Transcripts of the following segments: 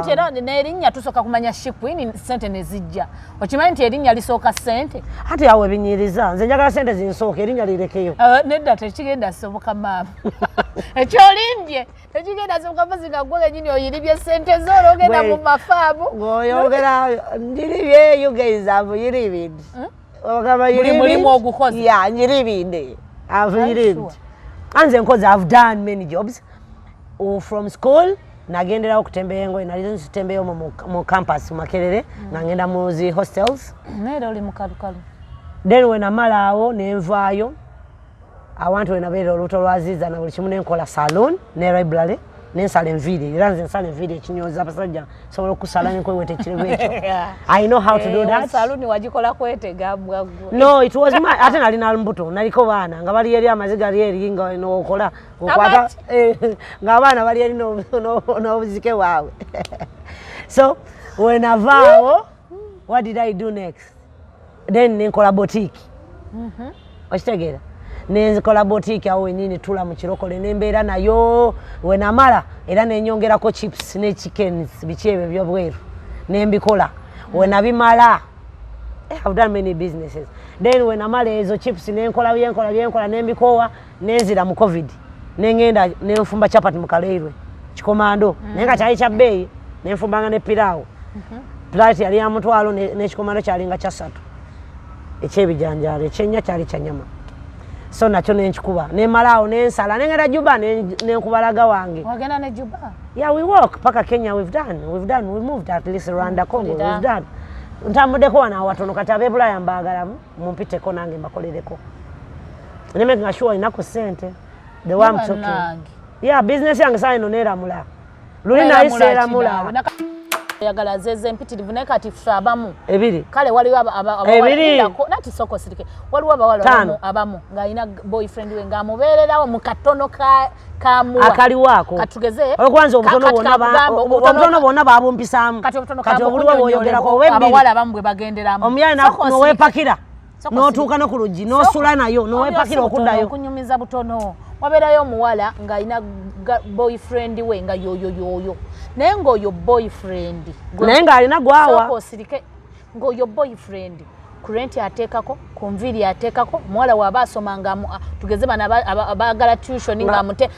Nti era n'erinnya tusooka kumanya She Queen, sente ne zijja. Okimanyi nti erinnya lisooka sente? Ate awo ebinyiriza, nze njagala sente zinsooka, erinnya lirekeyo. Nedda, tekigenda soboka maama, ekyolimbye tekigenda soboka. Mpozi nga gwe kenyini oyiribye sente zo, olwogenda mu mafaamu. Ng'oyogera njiribye, you guys have yiribid. Ogamba Buli mulimu ogukoze. Yeah, njiribide. I've Are you yiribed. sure? Anze nkoze, I've done many jobs. Oh, from school nagenderawo okutembeya engoye, nali nzitembeyo mu campus mu Makerere, nga ngenda mu zi hostels. Naye era oli mukalukalu. Then wenamala awo nenvaayo, awantu wenabeera olubuto lwaziiza na buli kimu, nenkola saloon ne library, nensala enviiri. Era nze nsala enviiri ekinyoza abasajja, nsobola okusala nenkweweta ekirevu ekyo. I know how to do that. Saluni wagikola kwetega bwaggwe? No, it was my, ate nali na mbuto, naliko baana nga bali eri, amaziga ali eri, nga nokola okwata. Amaki? Ng'abaana bali eri n'obuzike bwabwe. So wenavaawo, what did I do next? Then nenkola boutique, okitegeera? Nenzikola boutique awo wenyini tula mu kirokole, nembeera nayo. Wenamala era nenyongerako chips ne chickens, biki ebyo byobweru, nembikola. Wenabimala, I've done many businesses. Then wenamala ezo chips, nenkola byenkola byenkola, nembikoowa, nenzira mu COVID, nengenda nenfumba chapati mu kaleirwe kikomando, naye nga kyali kya bbeeyi. Nenfumbanga ne piraawo, plate yali ya 500, n'ekikomando kyalinga kya 3 ekyebijanjaalo, ekyennya kyali kya nyama. So nakyo nenkikuba, nemalaawo, nensala, nengenda Juba, nenkubalaga wange. Wagenda ne Juba? Yeah, we walk paka Kenya. We've done, we moved at least Rwanda, Congo. Mpulira. We've done, ntambuddeko wano awatono. Kati ab'ebulaya mbaagalamu, mumpiteko nange mbakolereko, ne making sure olinaku ssente the way I'm talking. Bannange. Yeah, business yange saa ino neeramula luli nali seeramula. Yagala zeze empitirivu, naye kati ffe abamu Ebiri. Kale waliwo Ebiri. abawala, nati soko sirike, waliwo abawala Ttaano. abamu ng'alina boyfriend we ng'amubeererawo mu katono kamuwa. Akaliwaako. Katugeze Olwokuba obutono kati bwonna kakugambe, obutono bwonna babumpisaamu. Kati obutono Kati obuliwo bwoyogerako oba ebbiri. Abawala abamu bwe bagenderamu. Omuyale Soko osirike. noweepakira Soko n'otuuka no ku luggi n'osula nayo, noweepakira Obutono, okuddayo. Okunyumiza butono. Wabeerayo omuwala ng'alina boyfriend we nga yoyo yoyo, naye ng'oyo boyfriend Naye ng'alina gwawa. Sooka osirike. Ng'oyo boyfriend ku rent ateekako, ku nviiri ateekako, omuwala waaba asoma nga tugeze bano abaagala tuition, ng'amute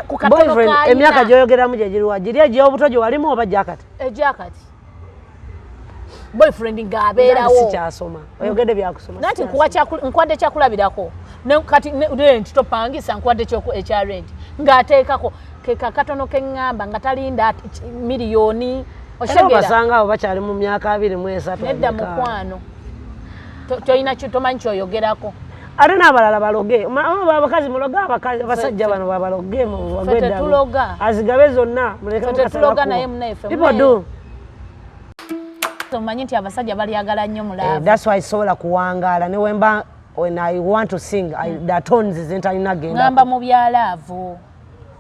ku katono Boyfriend k'alina. Emyaka gyoyogeramu gye giriwa? Giri egy'obuto gye walimu oba gyakati? Egyakati, boyfriend ng'abeerawo. Sikyasoma, oyogedde byakusoma. Nanti Sikyasoma. Nkuwadde kyakulabirako. Kati rent topangisa, nkuwadde ekya rent ng'ateekako ke kakatono keŋŋamba nga talinda miliyoni. Era Otegeera? obasanga abo bakyali mu myaka 23. Nedda. Emeka. Mukwano, tolina tomanyi kyoyogerako. Ate n'abalala baloge. Abakazi muloge, abasajja bano babaloge. Ffe tetuloga. Azigabe zonna, muleke. Ffe tetuloga, naye munaffe People do. Omanyi nti abasajja balyagala nnyo mu love. That's why sobola kuwangaala ne wemba when I want to sing, the tones zentalina Ŋŋamba genda. mu bya love,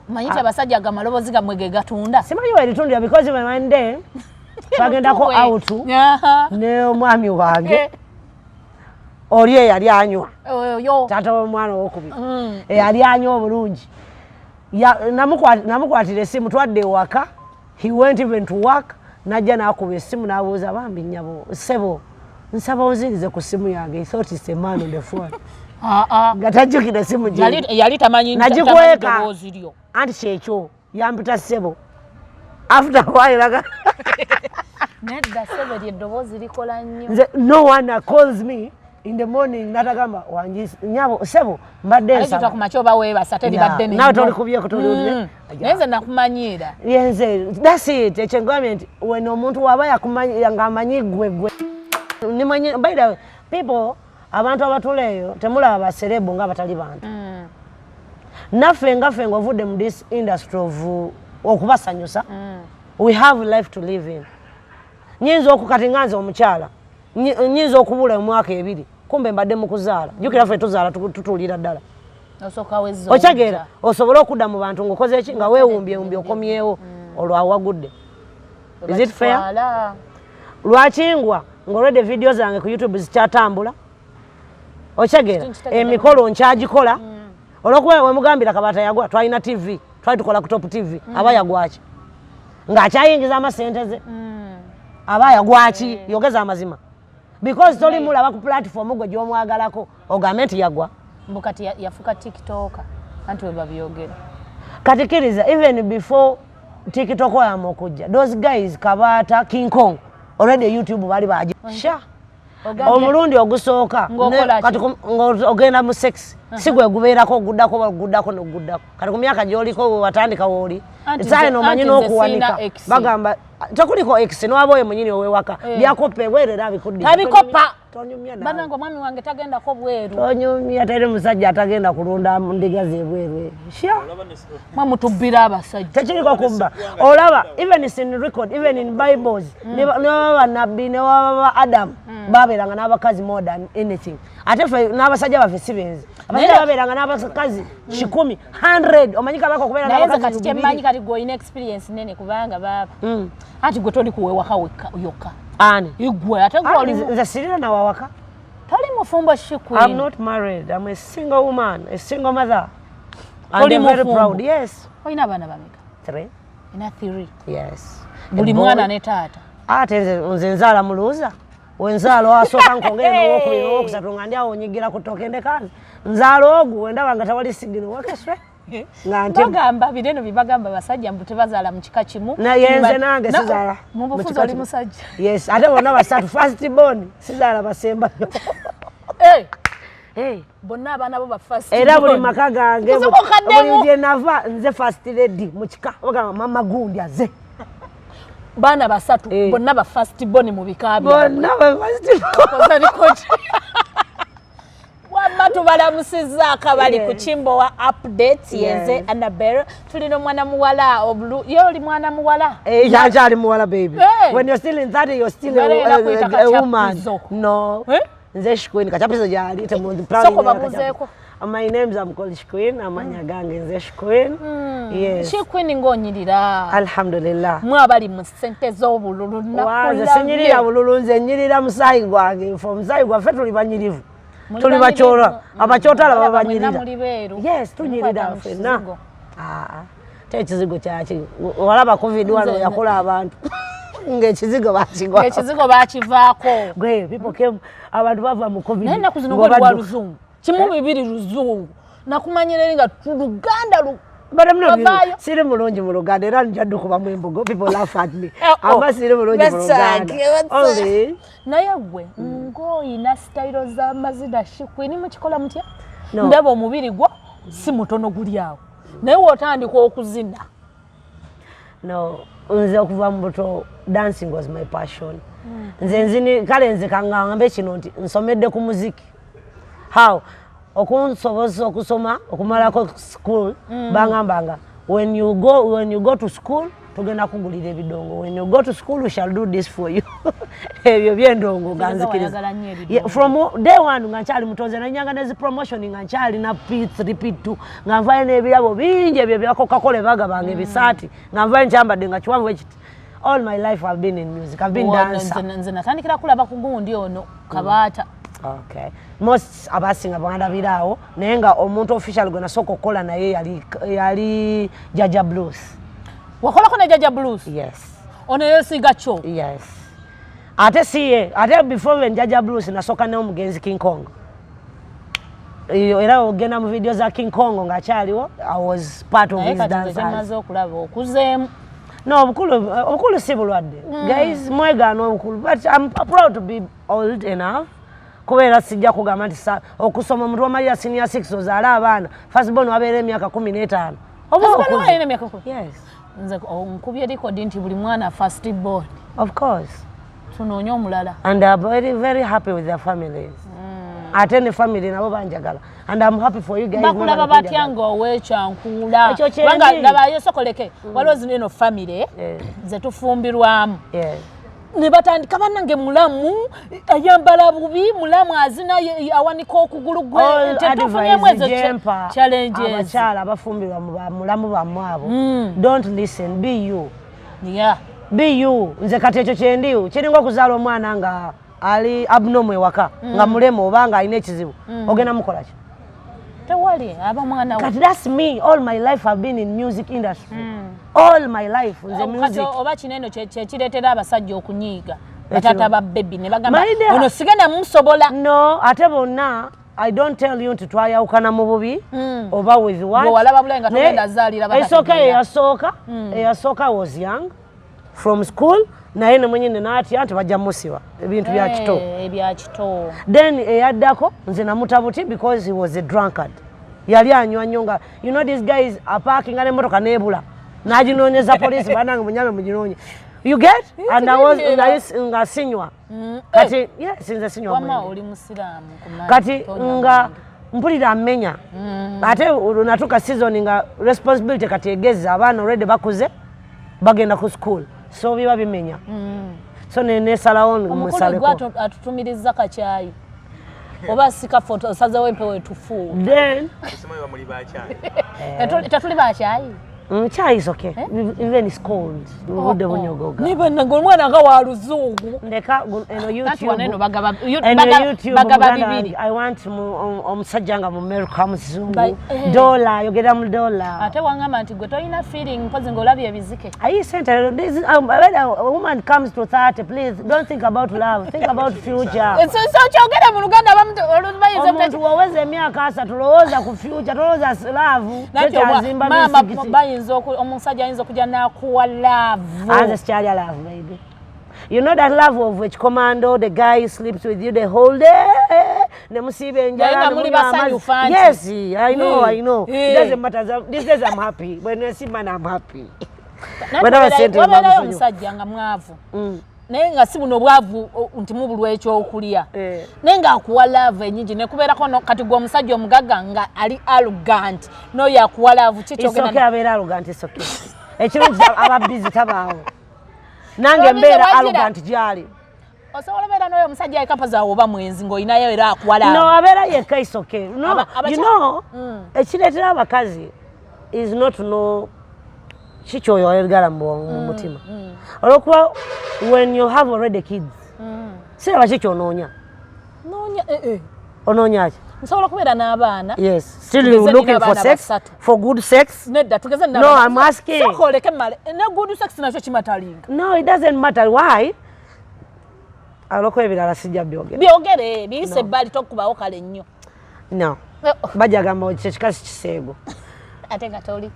omanyi nti abasajja gamalobozi gammwe ge gatunda. Simanyi weritundira, because one day twagendako Tuwe. out ne omwami wange oli eyali anywa, Oyo. taata w'omwana owokubiri eyali anywa obulungi. Namukwatira essimu, twadde ewaka, he went even to work, najja n'akuba essimu n'abuuza, "Bambi nnyabo, ssebo, nsaba onzirize ku ssimu yange." He thought it's a man on the phone, nga tajjukira essimu gye. Yali tamanyi Nagikweka. ddoboozi lyo. Anti kyekyo, yampita ssebo after a while Nedda ssebo, lye eddoboozi likola nnyo. Nze no one calls me in the morning natagamba, "Wangi nyabo, sebo, mbadde Ate kitwa nsaba." ku makya oba weebasa teribadde. Naawe tolikubyeko, toliwulire. Naye nze nakumanyiira. Yenze, that's it. Ekyo ngambye nti when omuntu waba yakumanyi ng'amanyi gwe gwe nimanyi. By the way, people, abantu abatula eyo temulaba ba celeb nga batali bantu. Naffe ngaffe ng'ovudde mu this industry of okubasanyusa, we have life to live in. Nyinza okukati nga nze omukyala nyinza okubula emwaka 2, kumbe mbadde mu kuzaala. Jjukira ffe tuzaala tutuulira ddala. Osooka wezza. Okitegeera? Osobole okudda mu bantu ng'okoze ki, nga weewumbyewumbye, okomyewo olwo awagudde. Is it fair? Lwaki ngwa ng'olwedde video zange ku YouTube zikyatambula? Okitegeera? Nkitegeera. Emikolo nkyagikola olwokuba wemugambira Kabaata yagwa, twalina TV, twali tukola ku Top TV, aba yagwaki Ng'akyayingiza amasente ze, aba yagwaki? Yogeza amazima, because toli mulaba ku platform gwe gy'omwagalako ogambe nti yagwa. Mbu kati yafuka TikToker, anti we babyogera. Kati kkiriza, even before TikTok oyama okujja, those guys, Kabaata, King Kong, already YouTube bali baji sha. Omulundi ogusooka Ng'okola ki? Kati ng'ogenda mu sex, si gwe gubeerako, oguddako oba oguddako noguddako. Kati ku myaka gy'oliko, we watandika wooli, Anti esaawa eno omanyi anti nze n'okuwanika. siina ex. Bagamba tekuliko ex, n'waba oyo munyini owewaka, byakoppa ebweru era abikuddira. Tabikopa. Tonyumya naawe. Banange, omwami wange tagendako bweru. Tonyumya, teri musajja atagenda kulunda ndiga zebweru, sha. Mwe mutubbira abasajja. Tekiriko kubba. Olaba, even is in record, even in Bibles, ne baba banabbi, ne baba ba Adamu, babeeranga n'abakazi more than anything. Ate ffe n'abasajja baffe si benzi. Abasajja babeeranga n'abakazi 100, 100. Omanyi kabaka okubeera Naye nze n'abakazi kati kyemmanyi, 200? Kati gwe olina experience nene, kubanga baaba anti gwe toli kuwewaka wekka yokka. Ani? Igwe, ate gwe oli Nze sirina nawawaka. Toli mufumbo, I'm She Queen? not married. I'm a single woman, a single mother, and Oli I'm very mufumbo? proud, yes. Olina abaana bameka? Three. Ina three? Yes. Buli A boy. mwana ne taata? Ate nze nzaala muluuza, wenzaala asooka nkongere nowokubiri nowokusatu, nga ndi awo onyigira ku ttooke ndekazi. Nzaala ogwo wendaba nga tewali signal wakeswe nga nti Bagamba bineno byebagamba, basajja mbu tebazaala mu kika kimu. Naye nze nange sizaala Mu mu bufuzi kika oli kimu. musajja. Yes, ate bonna basatu first born, sizaala basembayo. Eh, Hey. bonna abaana bo ba first Era buli born. maka gange, Kusooka okaddemu. buli gye nava, nze first lady mu kika. Bagamba mama gundi aze. Baana basatu, Eh. bonna ba first born mu bika byabwe. Bonna ba first born. Koza record. Wamma tubalamusizzaako abali ku Kimbowa Update. Yenze Annabel, tulina omwana muwala obulu ye oli mwana muwala. Eh, akyali muwala, baby. Hey. When you're still in 30, you're still Baleera kuyita a woman. Kachapizo. No. Eh? Nze She Queen, Kachapizo gyali temuntu. Soko babuzeeko. My name's, I'm called She Queen, amanya gange nze She Queen. Yes. She Queen, ng'onyirira. Alhamdulillah. Mwe abali mu ssente z'obululu. Wa, nze sinyirira bululu, nze nyirira musaayi gwange. Nfe omusaayi gwaffe tuli banyirivu. Muli Tuli banyirivu. bakyora. Abakyotala baba banyirira. Mwenna muli beeru. Yes, tunyirira Mukwata mu ffenna. kizigo. Ah, ah. Te ekizigo kyaki? Walaba COVID wano yakola abantu ng'ekizigo bakigwa. Ekizigo bakivaako. Gwe, people came, abantu bava mu COVID. Naye ennaku zino ngo ngoli wa badduka. luzungu kimu bibiri luzungu, nakumanyira eri nga luganda lu But I'm not Bavaayo. siri mulungi mu Luganda, era nja ddukubamu embugo, people laugh at me. Eh, oh. Amba siri mulungi mu Luganda. Only Naye gwe ng'oyina sitayiro z'amazina, She Queen, mukikola mutya? No. Ndaba omubiri gwo si mutono guli awo, naye w'otandika okuzina. No, nze okuva mu buto dancing was my passion. Nze nzini kale, nze kaŋŋambe kino nti nsomedde ku muziki. How okunsobozesa okusoma okumalako school, bangambanga when you go to school, tugenda kugulira ebidongo. When you go to school, we shall do this for you. Ebyo byendongo nga nzikiriza. Wayagala nnyo ebidongo. Yeah, from day one nga nkyali muto, nze nanyanga nezi promotion nga nkyali na P3, P2, nga nvayo n'ebirabo bingi ebyo bya Coca-Cola, bagabanga ebisaati, nga nvayo nkyambadde nga kiwanvu ekiti. All my life I've been in music, I've been dancer. Nze natandikira kulaba ku gundi ono Kabaata. Okay, most abasinga bandabiraawo, naye nga omuntu official gwe nasooka okukola naye yali Jaja Blues. Wakolako ne Jaja Blues? Yes. Ono yesiga kyo? Yes, ate siye, ate before when Jaja Blues, nasooka n'omugenzi King Kong. Era ogenda mu video za King Kong ng'akyaliwo, I was part of Naye his kati nze dancers. Kyemaze okulaba okuzeemu. No, obukulu si bulwadde. Guys, mwegaana obukulu, but I'm proud to be old enough, kubeera sijja kugamba nti okusoma, omuntu wamalira senior six, ozaale abaana, firstborn wabeera emyaka 15, oba Firstborn okuze. alina emyaka 10? Yes. Nze nkubye record nti buli mwana first born. Of course. Tunoonye omulala. And I'm very, very happy with their families. Ate ne family nabo banjagala, and I'm happy for you guys. Bakulaba mwebale batya kunjagala. Ng'owekyankuula? Ekyo kyendi. Kubanga labayo, sokoleke, waliwo zino eno family zetufumbirwamu ne batandika, bannange mulamu ayambala bubi, mulamu azina, awanika okugulu gwe. All Tetufunyemu advice ezo gyempa challenges. abakyala abafumbirwa mu bamulamu bammwe abo, don't listen, be you. Be you. Nze kati ekyo kyendi, kiringa okuzaala omwana nga ali abnormal ewaka, nga mulema oba nga alina ekizibu, ogenda mukola ki? Tewali. Tewali aba mwana Kati that's me. All my life I've been in music industry. All my life nze music. Oba kineno kyekireetera abasajja okunyiiga, batata ba baby ne bagamba, My dear. "Ono sigenda mumusobola." No, ate bonna, I don't tell you nti twayawukana mu bubi oba with what. Bwe walaba bulayi nga Naye togenda zaalira esooka, batategeera. Eyasooka was young from school, naye ne mwenyini n'atya nti bajja musiba ebintu bya kito. Eh, ebya kito. Then eyaddako nze namuta buti because he was a drunkard. Yali anywa nnyo nga, you know, these guys aparkinga n'emmotoka n'ebula, n'aginoonyeza poliisi, "Banange, munyame muginoonye." You get? And I was, naye nga sinywa. Kati yes, nze sinywa Wama mwenge. oli musiraamu kumanyi, Kati tonywa nga mwenge. mpulira mmenya, ate natuuka season nga responsibility kati egezza, abaana already bakuze, bagenda ku school, so biba bimenya, so nesalawo Omukulu gwe musaleko. Atutumiriza kakyayi oba sikafe, osazewo empewo etufuuwa. Then Simanyi bamuli bakyayi. Tetuli bakyayi. Chai is okay, even it's cold, obudde bunyogoga. Naye bannange, omwana nga wa luzungu. Ndeka eno Anti wano eno YouTube. bagaba Eno YouTube, bagaba muganda bibiri. wange, I want omusajja nga mu America, muzungu, Ba- dola, ayogera mu dola. Ate wangamba nti gwe tolina feeling, mpozi ng'olabye ebizike. Ayi sente, when a woman comes to 30, please don't think about love, think about future. So kyogere mu Luganda, abamu bayinza Omuntu woweza emyaka 30, lowooza ku future, tolowooza love. Nanti tekyazimba maama bisigisi. bayinza omusajja ayinza okujja n'akuwa love. Anze sikyalya love, baby. You know that love of which commando, the guy sleeps with you the whole day, ne musiiba enjala, Naye nga ne muli munywa amazzi. basanyufu anti. Yes, I know. I know. Eh. It doesn't matter. These days I'm happy. When I see man, I'm happy. Nanti Bwe ndaba sente wabeerayo mba omusajja nga mwavu, naye nga si buno obwavu nti mubulwa ekyokulya, naye ng'akuwa love enyingi nekubeerako kati gwe omusajja omugagga nga ali arrogant, n'oyo akuwa love. It's okay, Kikyogenda abeera arrogant, it's okay. Ekirungi aba busy tabaawo. Nange Aba busy mbeera wagira. arrogant gyali. Osobola obeera n'oyo omusajja ekapazi awo oba mwenzi ng'olinayo era akuwa love. No, abeera yekka, it's okay. No, you know, ekireetera abakazi is not no kiki oyo ayagala mu mutima. Olwokuba when you have already kids, siraba ki kyonoonya. Noonya, eh, eh. Onoonya ki? Nsobola okubeera n'abaana. Yes, still Tugeze you nina looking for abaana sex, basatu. for good sex. Nedda, tugeze. No, I'm asking. Sooka oleke mmale ne good sex nakyo kimatalinga. No, it doesn't matter. Why? Olwokuba ebirala sijja byogera. Byogere, biyise ebbali, tokubawo kale nnyo. No. Eh, oh, Bajja gamba kye kikazi kiseego. Ate nga toli.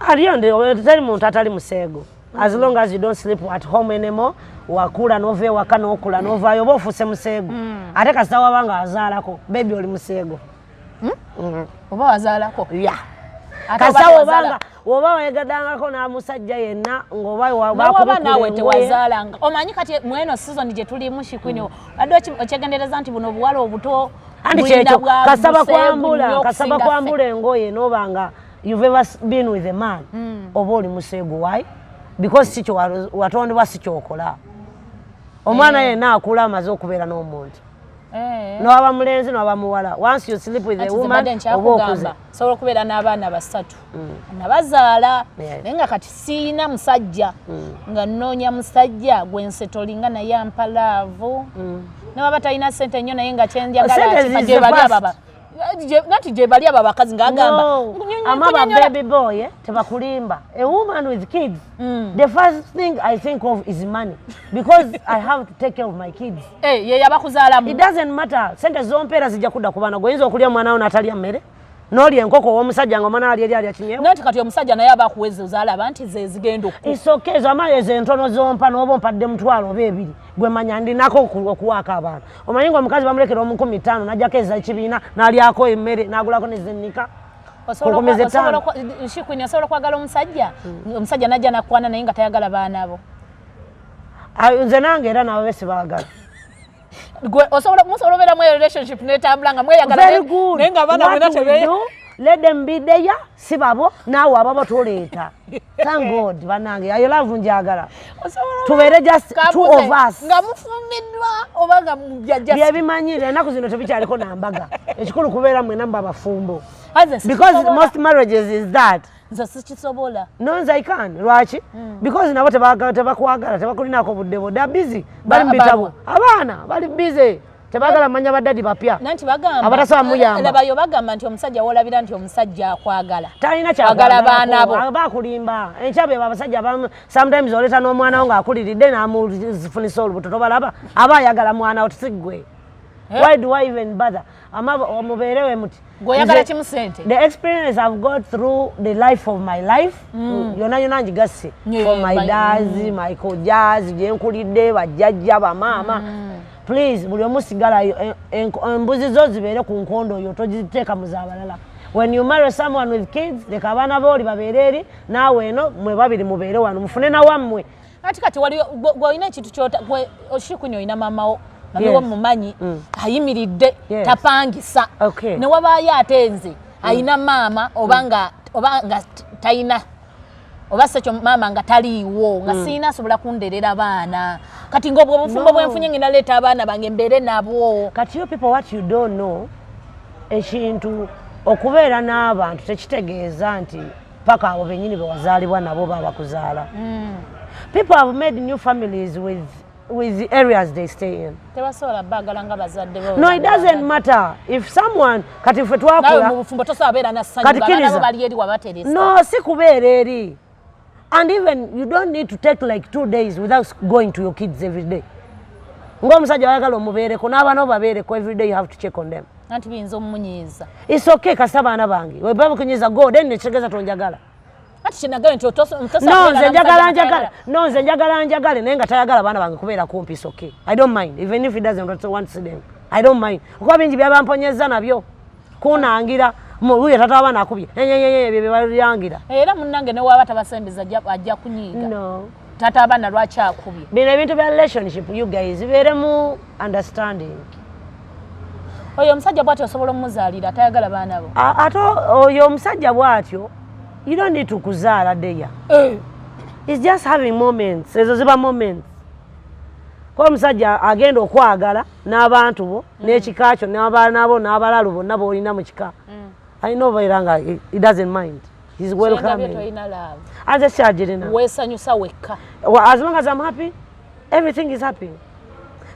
Aliyo ndi teri muntu atali museego. As long as you don't sleep at home anymore, wakula n'ova ewaka n'okula n'ovaayo, oba ofuuse museego. Ate kasita waba nga azaalako, baby, oli museego. Oba wazaalako. Yeah. Ate oba Kasita tewazaala- wobanga woba wegaddangako n'amusajja yenna ng'oba Newaba bakubikula naawe engoye. tewazaalanga, omanyi kati mweno season gye tulimu, She Queen, badde okyegendereza nti buno obuwala obuto Anti bulina kyekyo bwa kasaba buseegu kwambula nnyo kasaba okusinga ffe. kwambula engoye n'oba nga you've ever been with a man, oba oli museegu. Why? Because si kyo watondebwa, si kyokola. Omwana yenna akula amaze okubeera n'omuntu, nowaba mulenzi nowaba muwala, once you sleep with a Anti woman, mbadde oba okuze. nkyakugamba, nsobola okubeera n'abaana basatu nabazaala, naye nga kati siina musajja, nga nnoonya musajja gwe nsetolinga naye ampa love, newaba talina sente nnyo, naye nga kyenjagala Sente akipa. zize Gye bali fast. abo nati gye bali abo abakazi ng'agamba No, amaba baby boy, eh, tebakulimba. A woman with kids, the first thing I think of is money, because I have to take care of my kids. Eh, ye yabakuzaalamu. It doesn't matter. Sente zompeera zijja kudda ku baana. Gweoyinza okulya omwana wo n'atalya mmere, n'olya enkoko ow'omusajja nga omwana alya eri alya kinyeebwa. Nanti kati omusajja naye aba akuweza ozaalaba nti ze zigenda okku It's okay, ezo amayo ezo entono zompa, n'oba ompadde mutwalo oba ebiri, gwe manya ndinako okuwaako abaana. Omanyi nga omukazi bamulekera omukumi ttaano, n'ajjako ez'ekibiina, n'alyako emmere, n'agulako nezennika. 5,000. She Queen, osobola okwagala omusajja, omusajja najja nakwana naye nga tayagala baana bo? Ah, nze nange era nabo besibaagala. Gwe osobola, musobola obeera mu relationship netambula nga mweyagala, Very good. naye nga abaana What bwena we tebe do, let them be there. Si babo naawe ababo toleeta. Thank God, banange, ayo love njagala. Tubeere just two of us. Nga mufumbiddwa oba nga Byebimanyire ennaku zino tebikyaliko nambaga. Ekikulu kubeera mwena mba abafumbo, because most marriages is that. Nze sikisobola. No, nze I can. Lwaki? Because nabo tebakwagala, tebakulinako budde bo. They're busy, bali mu bitabo, abaana bali busy. Tebagala manya ba daddy bapya. Nanti bagamba Abatasobola muyamba. Labayo bagamba nti omusajja wolabira nti omusajja akwagala. Talina Kwagala baana bo. Aba akulimba. Enkya be abasajja abamu sometimes oleeta n'omwana wo ng'akuliridde n'amufunisa olubuto, tobalaba aba ayagala mwana wo, si ggwe. Eh? Why do I even bother? Ama mubeerewe muti. Gw'oyagala Nze- kimu sente. The experience I've got through the life of my life, yonna yonna ngigasse. For my dads, my kojjas, gye nkulidde, bajjajja, bamaama. Please, buli omu sigalayo, embuzi zo zibeere ku nkondo yo, togiteeka mu z'abalala. When you marry someone with kids, leka abaana booli babeere eri, naawe eno, mwe babiri mubeere wano, mufune nawammwe. Ati kati wali gwe olina ekintu kyota gwe oshikuni olina maama wo, mami wo mumanyi ayimiridde, tapangisa. Ne wabaayo ate nze ayina maama oba nga talina, oba sekyo maama nga taliiwo, nga siyina asobola kunderera baana. Kati ng'obwo obufumbo No. bwenfunye ngenda leeta abaana bange mbeere nabwo. Kati you people, what you don't know, ekintu okubeera n'abantu tekitegeeza nti paka abo bennyini be wazaalibwa nabo babakuzaala. People have made new families with the areas they stay in. Tebasobola baagala nga bazadde bo. No, it doesn't matter if someone, kati ffe Nawe twakula mu bufumbo tosobola beera na ssanyu Kati ng'abaana bo kkiriza. bali eri wabateresa. No, si kubeera eri. And even you don't need to take like 2 days without going to your kids every day. Ng'omusajja wayagala omubeereko n'abaana bo babeereko, every day you have to check on them. Anti biyinza omumunyiiza. It's okay, kasita baana bange weba bakunyiza, go then nekitegeeza tonjagala. Anti kyenagambye nti No, nze njagala njagala, no, nze njagala njagale naye nga tayagala baana bange kubeera kumpi. It's okay, I don't mind. Even if he doesn't want to see them, I don't mind, okuba bingi byabamponyeza nabyo kunangira wuyo tata abaana akubye enyenyenye ebyo byebalyangira. Era munnange ne waaba tabasembeza ajja kunyiiga. No. Tata abaana lwaki akubye? Bino ebintu bya relationship, you guys bibeeremu understanding. Oyo omusajja bw'ati osobola omuzaalira atayagala baana bo? Ate oyo omusajja bw'atyo, you don't need to kuzaala deya. It's just having moments, ezo ziba moments. Kuba omusajja agenda okwagala n'abantu bo n'ekika kyo n'abaana bo n'abalalu bonna b'olina mu kika, alina obeera nga he doesn't mind. He's Kyendabye welcoming. tolina love. Anze kyagirina. Weesanyusa wekka. Well, as long as I'm happy, everything is happy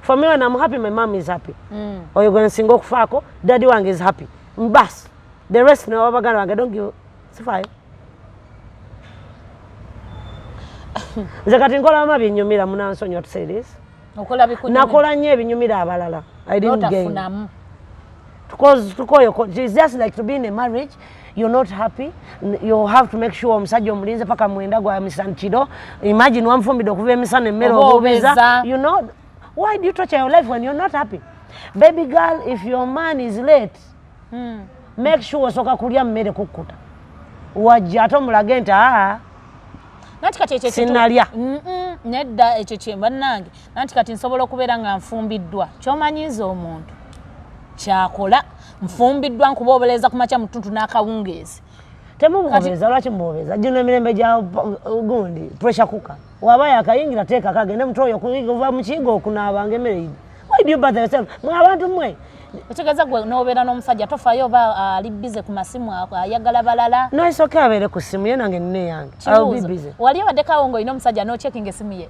for me. When I'm happy, my mom is happy. Oyo gwe nsinga okufaako, daddy wange is happy, bas the rest nabo baganda bange don't give, sifaayo. Nze kati nkola mama binyumira, munansonyiwa to say this. Okola bikunyumira. Nakola nnyo ebinyumira abalala, I didn't gain. N'otafunamu. Because tukoyo, it's just like to be in a marriage you're not happy. You have to make sure omusajja omulinze paka 9 gwa misana kiro. Imagine wamufumbidde okuva emisana emmere Oba obuubeza. obeza. You know, why do you torture your life when you're not happy? Baby girl, if your man is late, make sure osooka kulya mmere kukkuta, wajja ate omulage nti aa. Nanti kati ekyo Sinnalya. Nedda, ekyo kye bannange. Nanti kati nsobola okubeera nga nfumbiddwa, kyomanyiiza omuntu kyakola, nfumbiddwa nkuba obuleeza ku makya mutuntu n'akawungeezi. Temubuubeeza, lwaki mubuubeeza? Gino emirembe gya gundi pressure cooker, waba yakayingira teekako agende mutoyo kuva mu kiyigo okunaabanga emmere yidde. Why do you bother yourself, mwe abantu mmwe? Ekitegeeza gwe n'obeera n'omusajja tofaayo oba ali busy ku masimu ayagala balala. No, it's okay, abeere ku ssimu ye, nange nina eyange. I'll be Kibuuzo, busy. Wali obaddekawo ng'olina omusajja n'ocheckinga esimu ye?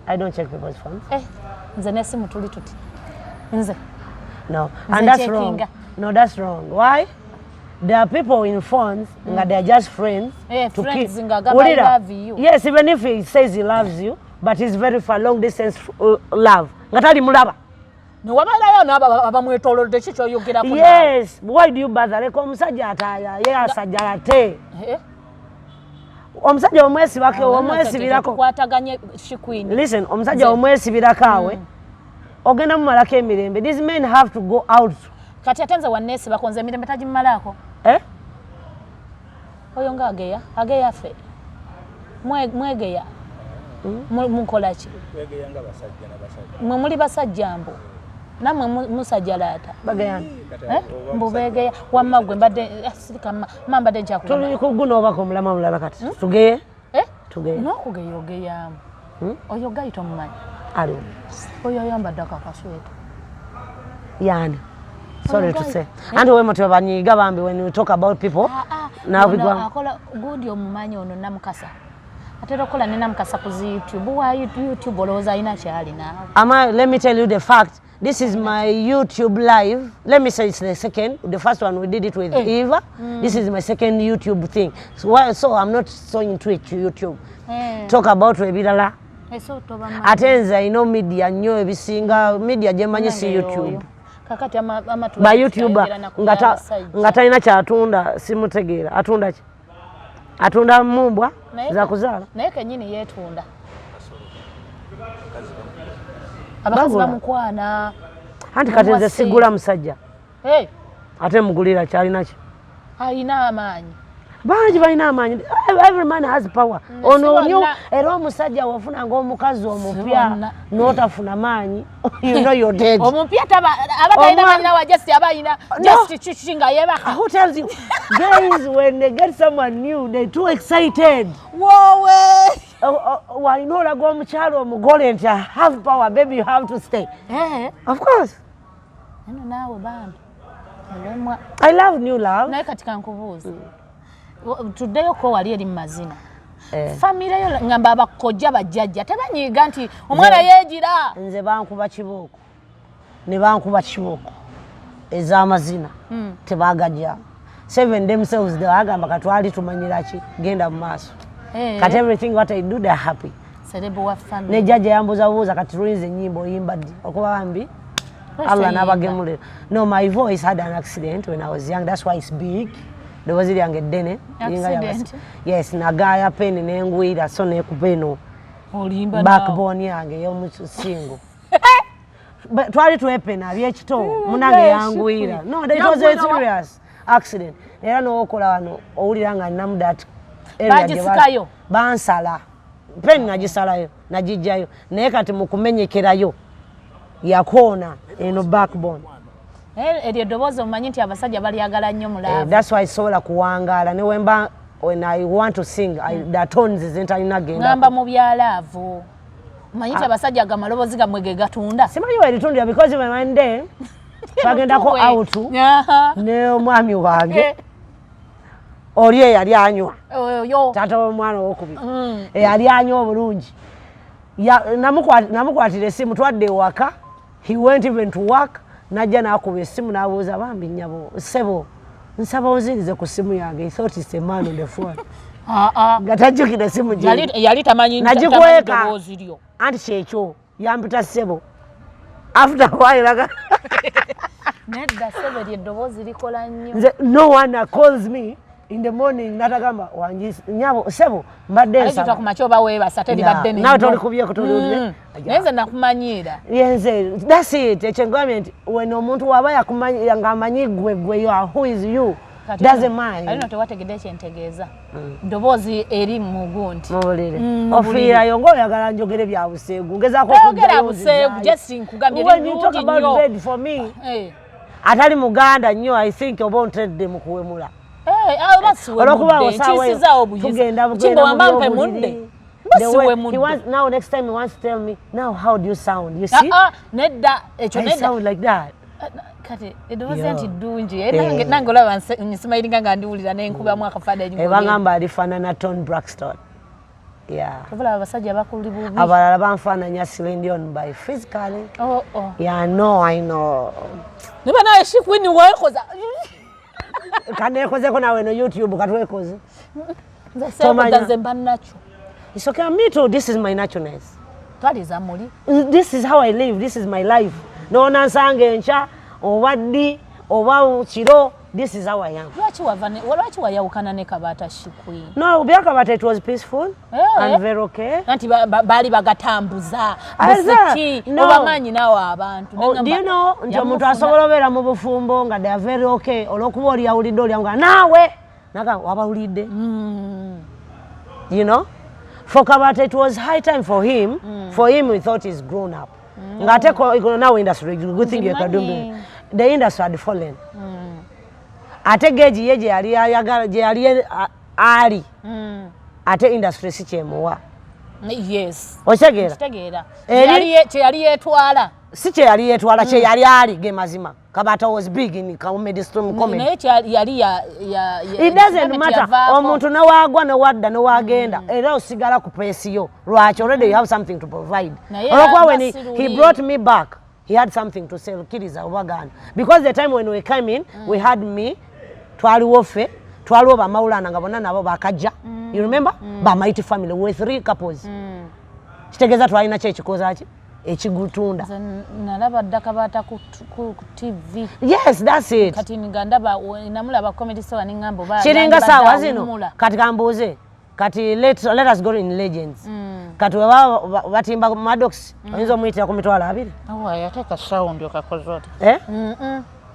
I don't check people's phones. Eh, nze n'essimu tuli tuti nze No. Nze And that's wrong. checkinga. No, that's wrong. Why? There are people in phones nga they are just friends. Eh, to friends keep- nga agamba, "I Wulira. love you." Yes, even if he says he loves you, but it's very far, long distance love nga tali mulaba. Newabeerayo n'abo abamwetoolodde, ki kyoyogerako? Yes, why do you bother? Leka omusajja ataaya ye asajja ate Eh? omusajja omwesibako, omwesibirako. Tukwataganye, She Queen. Listen, omusajja omwesibirako awe ogenda mumalako emirembe. These men have to go out. Kati ate nze wanneesibako, nze emirembe tagimumalaako. Eh? Oyo nga ageya ageya ffe. Mwegeya. Mukola ki? Twegeya nga basajja na basajja. Mwe muli basajja, mbu nammwe musajjalaata. Bagayana. Kati Eh? oba Mbu musajja- beegeya. Wamma gwe mbadde sirika ma mbadde nkyakugamba. Tuli ku guno obaka omulama mulala, kati tugeye. Eh? Tugeye. N'okugeya ogeyaamu. Oyo gayita omumanyi? Aliwo? Oyo ayambadde ako akasweta. Yani, sorry to guy. say, anti we muti banyiga bambi when you talk about people Ah, ah, nabigwa. ono akola gundi omumanyi, ono Namukasa Atera okukola ne Namukasa ku zi YouTube. Wa YouTube olowooza alina kyalina? Let me tell you the fact. This is my YouTube live. Let me say it's the second. The first one we did it with Eva. This is my second YouTube thing. So I'm not so into it, YouTube. Talk about ebirala. Eso toba manyi. Ate nze alina media nnyo ebisinga media gye mmanyi si Nange YouTube. oyo. Kakati ama Ba YouTuber nga talina kyatunda, simutegeera. Atunda ki? Atunda mumbwa za kuzaala. Naye kenyini yeetunda. Abakazi Bagula. bamukwana. Anti kati nze Bamuwa sigula musajja. Hey, Ate mugulira kyalina ki? Alina amaanyi. Bangi balina amaanyi. Every man has power. Ono Si bonna. nyo era omusajja wafuna ng'omukazi omupya bonna. n'otafuna maanyi, you know you're dead. Omupya taba aba talina maanyi nawa, just aba alina No. just kiki nga yeebaka. Who tells you? Guys, when they get someone new, they're too excited. Woowe. Walina olaga omukyalo omugole nti, "I have power, baby, you have to stay." Eh, Of course. eno naawe bambi olemwa. I love new love. Naye kati kankubuuza, tuddeyoko wali eri mu mazina. Eh. Famire yo, ngamba abakojja, bajjajja, tebanyiiga nti omwana yeegira? Nze bankuba kibooko ne bankuba kibooko ez'amazina, tebagajja. Seven themselves bagamba, katwali tumanyira ki, genda mu maaso. Eh, Kati everything what I do, they're happy. Celeb wa family. Ne jjajja yambuuza buuza, kati tulinze ennyimba oyimba ddi? Okuba bambi Lwaki Allah toyimba? n'abagemulira. No, my voice had an accident when I was young. That's why it's big. Ddoboozi lyange ddene liringa lya Accident? Yes, nagaaya peni nengwira, so nekuba eno Olimba naawe. backbone yange ey'omusingo. Twali twepena byekito, munange yangwira. No, it was a Yangwira serious accident. Era n'okola wano owulira nga ninamu that area gye Bagisikayo? Bansala peni, nagisalayo, nagijjayo, naye kati mu kumenyekerayo yakoona eno backbone. Eh, eryo eddoboozi omumanyi nti abasajja balyagala nnyo mu Eh, love. that's why sobola kuwangaala ne wemba when I want to sing, the tones zentalina genda. Ngamba mu bya love, omanyi nti abasajja ga maloboozi gammwe ge gatunda. Simanyi weritundira because when one day twagendako Tuwe. out Aha. ne omwami wange, Eh, oli eyali anywa, oyo. taata w'omwana owokubiri eyali anywa obulungi. Namukwatira esimu, twadde ewaka. He went even to work, najja n'akuba essimu n'abuuza, "Bambi nnyabo, ssebo, nsaba onzirize ku ssimu yange." He thought it's a man on the phone, Ah, ah. nga tajjukira essimu gye. Yali tamanyi Nagikweka. ddoboozi lyo. Anti kyekyo, yampita ssebo. After a while Nedda ssebo, eryo eddoboozi likola nnyo. Nze no one calls me in the morning natagamba, "Wangi nyabo, sebo, mbadde Ate kitwa nsaba." ku makya oba weebasa teribadde. Nawe tolikubyeko, toliwulire. Naye nze nakumanyiira. Yenze, that's it. Ekyo ngambye nti when omuntu waba yakumanyi ng'amanyi gwe gwe you are, who is you, doesn't mind. Alino tewategedde kyentegeeza, ddoboozi eri mu gundi. Mubulire. Mu buliri. Ofiirayo ng'oyagala njogere bya buseegu, ngezaako Toyogera okujjayo buseegu, nzizaayo. Just nkugambye When you talk lirungi about nnyo. bed for me, Eh, atali muganda nnyo, I think oba ontedde mu kuwemula. Eh, ah, oba Olwokuba siwemudde, osaawa eyo ntiisizaawo buyizi. tugenda Kimbo bugenda mu wamba mpe by'obuliri. mudde. Mba The way- he siwemudde. wants, now next time he wants to tell me, "Now how do you sound?" You see? Ah, ah, nedda ekyo I nedda. sound like that. Kati eddoboozi Yo. nti ddungi. Eh, Eh. nange olaba nsimayiringa nga ndiwulira nenkubamu akafaananyi. Eh, bangamba alifaanana Toni Braxton. Yeah. Obulaba abasajja bakuli bubi. Abalala banfaananya Celine Dion by physically. Oh. Yeah, no, I know. Niba naye She Queen weekoza. Kaneekozeko nawe no YouTube katwekoze. Nze Tomanya. seekoza, nze mba nakyo. It's okay, me too. This is my naturalness. Twaliza muli. This is how I live. This is my life. Noona nsanga enkya oba ddi oba kiro. This is how I am. Lwaki wayawukana ne Kabaata She Queen? No, Byakabata, it was peaceful Eh. and very okay. Anti baali bagatambuza Aza, busiki. no. Obamanyi naawe abantu. Oh, do you know nti omuntu asobola obeera mu bufumbo nga they are very okay, olwokuba oli yawulidde oli nga naawe naga wabawulidde. For Kabata, it was high time for him. For him, he thought he's grown up, ng'ate now industry, good thing you can do. Ngimanyi. The industry had fallen. Ate geji ye gye yali ayagala, gye yali ali, ate industry si kyemuwa. Yes. Okitegeera? Kitegeera. Eri Kyeyali yeetwala. Si kyeyali yeetwala, kyeyali ali, ge mazima. Kabata was big in comedy, stream comedy. Naye kyali yali It doesn't matter. Yavaako. Omuntu newagwa, newadda, newagenda, era osigala ku place yo. Lwaki? Already you have something to provide. Naye Olwokuba when nga he brought me back, he had something to sell. Kkiriza obagaana, because the time when we came in, we had me, twaliwo ffe, twaliwo bamawulana nga bonna nabo bakajja. You remember ba Mighty Family? We three couples. Kitegeeza twalina ki ekikoza ki ekigutunda. Nze nalaba dda Kabaata ku TV. Yes, that's it. Kati nga ndaba, namulaba Comedy Store, niŋŋamba oba Kiringa yandibadde saawa zino. awummula. Kati kambuuze, kati let us go in legends. Kati weba batimba Maddox, oyinza omuyitira ku 20,000? Awa, yateeka sound okakoze oti. Eh?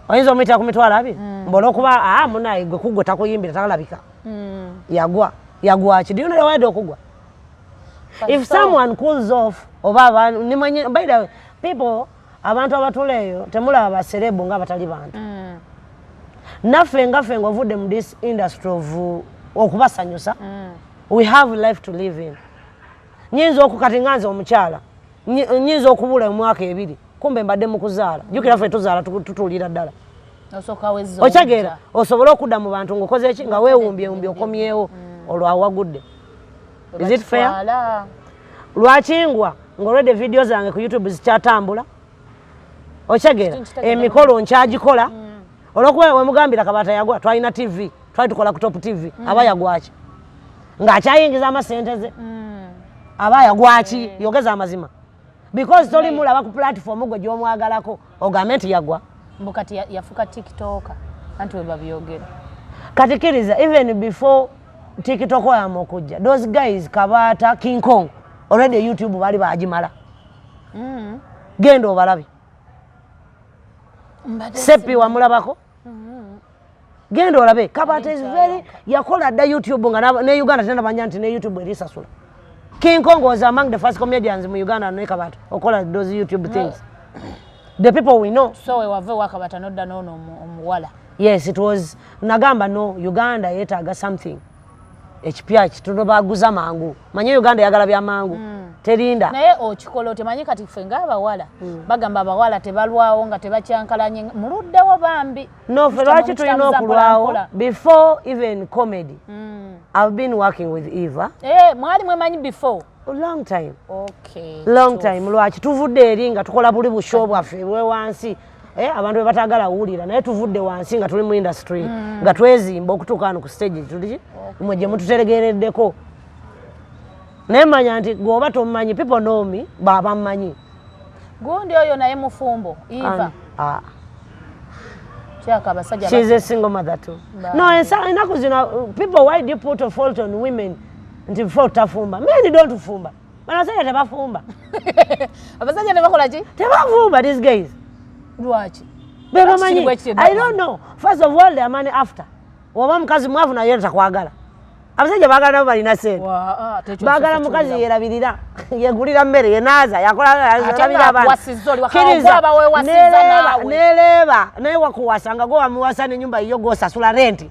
Oyinza omuyitira ku 20,000 mbu olwokuba aa munaye gwe kugwe takuyimbira, takalabika, yagwa. Yagwa ki? Do you know the word okugwa? If someone cools off oba nimanyi, by the way, people, abantu abatula eyo temulaba ba celeb nga batali bantu. Naffe ngaffe ngaovudde mu this industry of okubasanyusa, we have life to live in. Nyinza okukati nga nze omukyala nyinza okubula emwaka 2, kumbe mbadde mu kuzaala. Jjukira ffe tuzaala tutuulira ddala. Osooka wezza. Okitegeera? Osobole okudda mu bantu ng'okoze ki, nga weewumbyewumbye, okomyewo olwo awagudde. Is it fair? Lwaki ngwa ng'olwedde video zange ku YouTube zikyatambula? Okitegeera? Kitegeera. Emikolo nkyagikola. Olwokuba wemugambira Kabata yagwa, twalina TV, twali tukola ku Top TV, aba yagwaki ng'akyayingiza amasente ze? Aba yagwaki? Yogeza amazima, because toli mulaba ku platform gwe gy'omwagalako ogambe nti yagwa. Mbu kati yafuka TikToker, anti we babyogera. Kati kkiriza, even before TikTok oyama okujja, those guys, Kabata, King Kong, already YouTube baali bagimala. Genda obalabe. Mbadde Sepi wamulabako? Genda olabe. Kabata is very, yakola dda YouTube nga ne Uganda tenabanya nti ne YouTube erisasula. King Kong was among the first comedians mu Uganda ne Kabata okola those YouTube things, the people we know. So we wava ewakabata nodda noono omuwala. Yes, it was, nagamba no, Uganda yeetaaga something ekipya kitono, baguza mangu. Manye Uganda eyagala bya mangu, terinda. Naye okikola otemanyi kati ffe ng'abawala bagamba abawala tebalwawo nga tebakyankalanye, muluddewo bambi. No, ffe lwaki tulina Mukitamuza okulwawo? mpola mpola. Before even comedy, I've been working with Eva. Eh, mwali mwemanyi before? A long time. Okay. Long time. Lwaki tuvudde eri nga tukola buli busho bwaffe bwe wansi, eh, abantu be batagala wulira, naye tuvudde wansi nga tuli mu industry, nga twezimba okutuuka wano ku stage tuli mwe gye mututegereddeko. Naye manya nti gweoba tomumanyi, people know me, baba mmanyi. Gundi oyo naye mufumbo, Eva? Ah, Kyaka abasajja. She's a single mother too. No, ennaku zino people, why do you put a fault on women nti fault tafumba? Men don't fumba. Banasajja tebafumba. Abasajja tebakola ki? Tebafumba, these guys. Lwaki? Bebamanyi. Kiri bwe kityo. I don't know. First of all, the money after. Oba mukazi mwavu naye takwagala. Abasajja baagala nabo balina sente. Wa, ah, tekyo Baagala nso mukazi kiwulira. yerabirira, yegulira mmere, yenaaza, yakola, Ate alabira abaana. ng'akuwasizza oli waka, Kkiriza, ogwaba weewasizza naawe. Nereeba naye wakuwasa nga gwe wamuwasa n'ennyumba yiyo gw'osasula rent.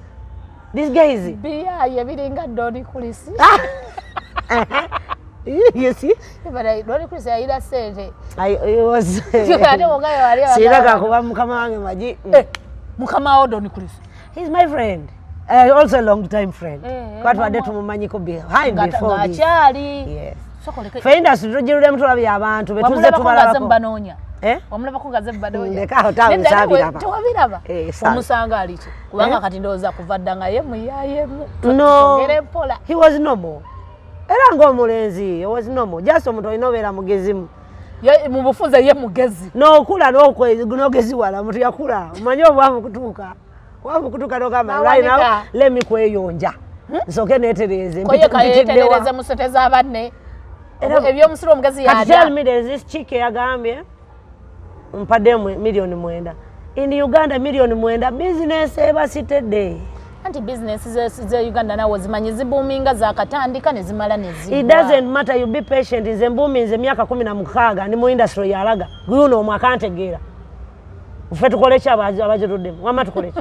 These guys. Biyaye biringa Don Chris. You see? Don Chris yayira sente. It was Ate wogayo wali Sirina abagala. kakuba mukama wange magi. Eh, mukama wo Don Chris. He's my friend. Also a long time friend. Eh, Kuba tubadde tumumanyiko behind before this. Ng'akyali. Yes. Sokoleke. Ffe industry tugirulemu, tulabye abantu betuze Wamulabako nga ze tubalabako. mubanoonya? Eh? Wamulabako nga ze mubanoonya? Ndeka awo, tawe Nedda, nawe nsaabiraba. tewabiraba? Eh, saabiraba. Omusanga aliki? Kubanga Eh? kati ndowooza kuva dda nga ye muyayemu. No. Tugere mpola. He was normal. Era ng'omulenzi, he was normal. Just omuntu olina obeera mugezimu. Ye mu bufuze ye mugezi. N'okula n'ogeziwala, omuntu yakula. Omanyi obwavu kutuuka. Obwavu kutuuka n'ogamba right now Nawanika. let me kweyonja. Nsooke neetereeze. Koye Mpitiddewa. kayeterereze mu sente z'abanne. Ebyomusiru omugezi Kati tell yalya. me, there is this chick eyagambye mpadde 9 million. In Uganda 9 million business eba sitedde. Anti bizinesi ze Uganda nawe zimanyi zibuuminga, zakatandika ne zimala ne zigwa. It doesn't matter, you be patient. Nze mbuuminze emyaka 16 ndi mu industry yalaga guno omwaka ntegeera. Ffe tukole ki abagituddemu? Wamma tukole ki?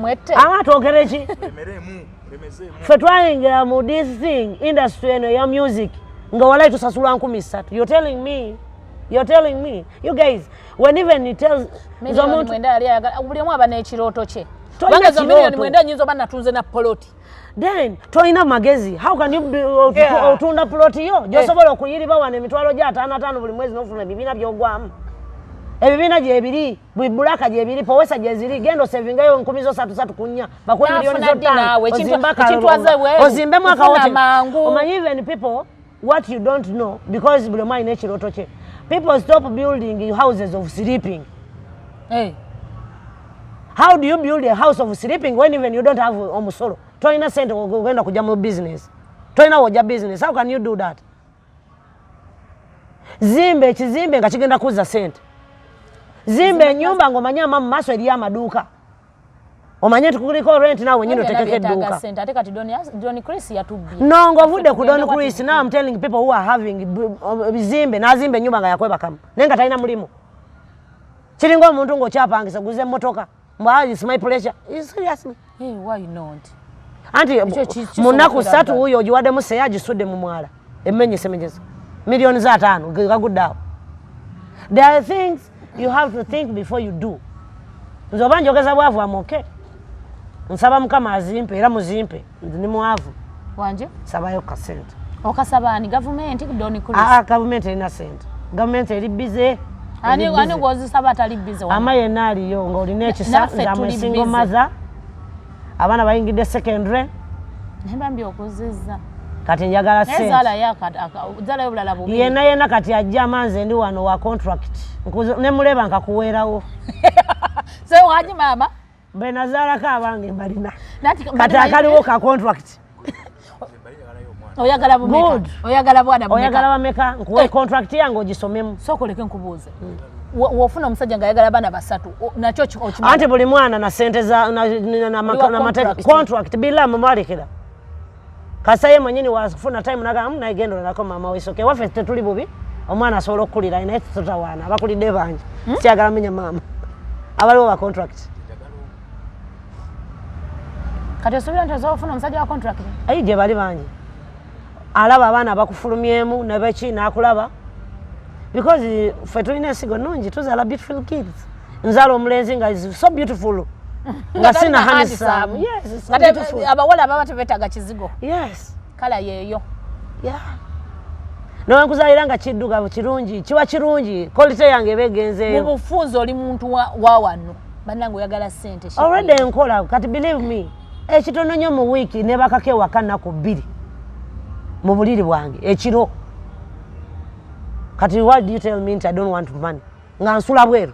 Mwette. Ama twogere ki? Lemeremu, lemezeemu. Ffe twayingira mu this thing, industry eno eya music, nga walayi tusasulwa 3000. You're telling me, you're telling me, you guys, when even it tells nze Miliyoni omuntu 9 yali ayagala, buli omu aba n'ekirooto kye. Tolina Kubanga ezo miliyoni kirooto. 9 nyinza oba natunze na poloti. Then tolina magezi. How can you otunda ploti yo gyosobola okuyiriba wano emitwalo gya ataano ataano buli mwezi, nofuna ebibiina byogwamu, ebibiina gyebiri, buli bulaka gyebiri, powesa gyeziri, genda osevingayo enkumi zo satu satu kunya, bakuwe miliyoni Nafuna zo ddi ttaano, naawe? ozimbe Ekintwaze bweru, ozimbemu kufuna akawoteri. mangu. Omanyi, even people, what you don't know, because buli omu alina ekirooto kye, people stop building houses of sleeping. How do you build a house of sleeping when even you don't have omusolo? Tolina sente ogenda kujja mu business, tolina wojja business. How can you do that? Zimba ekizimbe nga kigenda kuzza sente. Zimba enyumba ng'omanye ama mu maaso eriyo amaduuka, omanye nti kuliko rent, naawe wenyini Byonna otekeko byetaaga edduuka. ssente. Ate kati Don Chris yatubbye. No, ng'ovudde ku Tugende Don wati. Chris. Now I'm telling people who are having bizimbe, n'azimba ennyumba nga yakwebakamu naye nga talina mulimu. Kiringa omuntu ng'okyapangisa, guza emmotoka mbw, "It's my pleasure." You seriously? Hey, why not? Anti Ekyo mu nnaku kisobola 3 ddala. Wuuyo ogiwaddemu seya, agisudde mu mwala, emmenyese menyese miliyoni za ataano gagudde awo. There are things you have to think before you do. Nze oba njogeza bwavu, amoke nsaba Mukama azimpe, era muzimpe. Nze ndi mwavu. Wanje? Sabayo kasente. Okasaba ani? Gavumenti? Don Chris? Aa, gavumenti erina sente, gavumenti eri busy. Ani ani gwozisaba atali busy wano? Ama yenna aliyo ng'olina ekisa. Naffe Nze tuli am single busy. mother, abaana bayingidde secondary. Naye bambi okuzizza. Kati njagala Naye sente. zaalayo zaalayo obulala bubiri. Yenna yenna kati ajja amanze, ndi wano wa contract. Nemuleba nkakuweerawo. So waji maama? Bwe nazaalako abange mbalina. Nati Kati akaliwo ka contract. Oyagala bumeka? Good. Oyagala bwana bumeka? Oyagala bameka nkuwe Eh. contract yange ogisomemu? Sooka oleke nkubuuze. W'ofuna omusajja ng'ayagala abaana basatu, nakyo okimala? Anti buli mwana na sente za Oli wa na mateeka. contract. Contract bila mumalekera kasaye mwenyini wafuna time naga naye genda olalako maama wesoke waffe tetuli bubi, omwana asobola okukulira naye tutawaana, abakulidde bangi. Sikyagala menya maama, abaliwo ba contract. Kati osuubira nti osobola okufuna omusajja wa contract? Ayi, gye bali bangi, alaba abaana bakufulumyemu nebeki nakulaba, because ffe tulina ensigo nnungi, tuzaala beautiful kids. Nzaala omulenzi nga is so beautiful nga sina handsome. Yes, so Ate beautiful. abawala baba tebeetaaga kizigo. Yes. Kala yeeyo. Yeah, newenkuzaalira nga kiddugavu kirungi, kiba kirungi, quality yange eba Mu egenzeeyo. bufunze oli muntu wa wano bannange oyagala ssente. Already nkola kati, believe me, ekitono nnyo mu wiiki nebakako ewaka nnaku 2 mu buliri bwange ekiro. Kati what do you tell me nti I don't want money nga nsula bweru?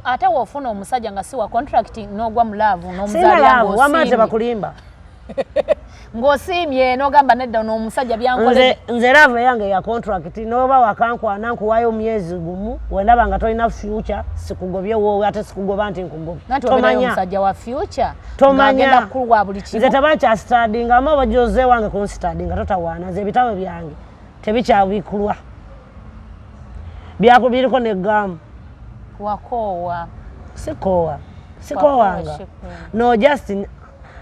Ate woofuna omusajja nga si wa contract n'ogwa mu love Sina n'omuzaalira love, wamma ng'osiimye, tebakulimba. Ng'osiimye n'ogamba nedda n'omusajja Nze byankolere. Nze love yange ya contract, noba wakankwana nkuwayo omwezi gumu, wendaba nga tolina future sikugobye woowe, ate sikugoba nti nkugobye. Nanti obeerayo Tomanya. omusajja wa future Tomanya. ng'agenda kukuwa buli Nze kimu. tebankyastadinga ama obajoze wange kunstadinga, totawaana. Nze ebitabo byange tebikyabikulwa, biriko negaamu. Wakoowa. Sikoowa, sikoowanga. Shikoowa. No, just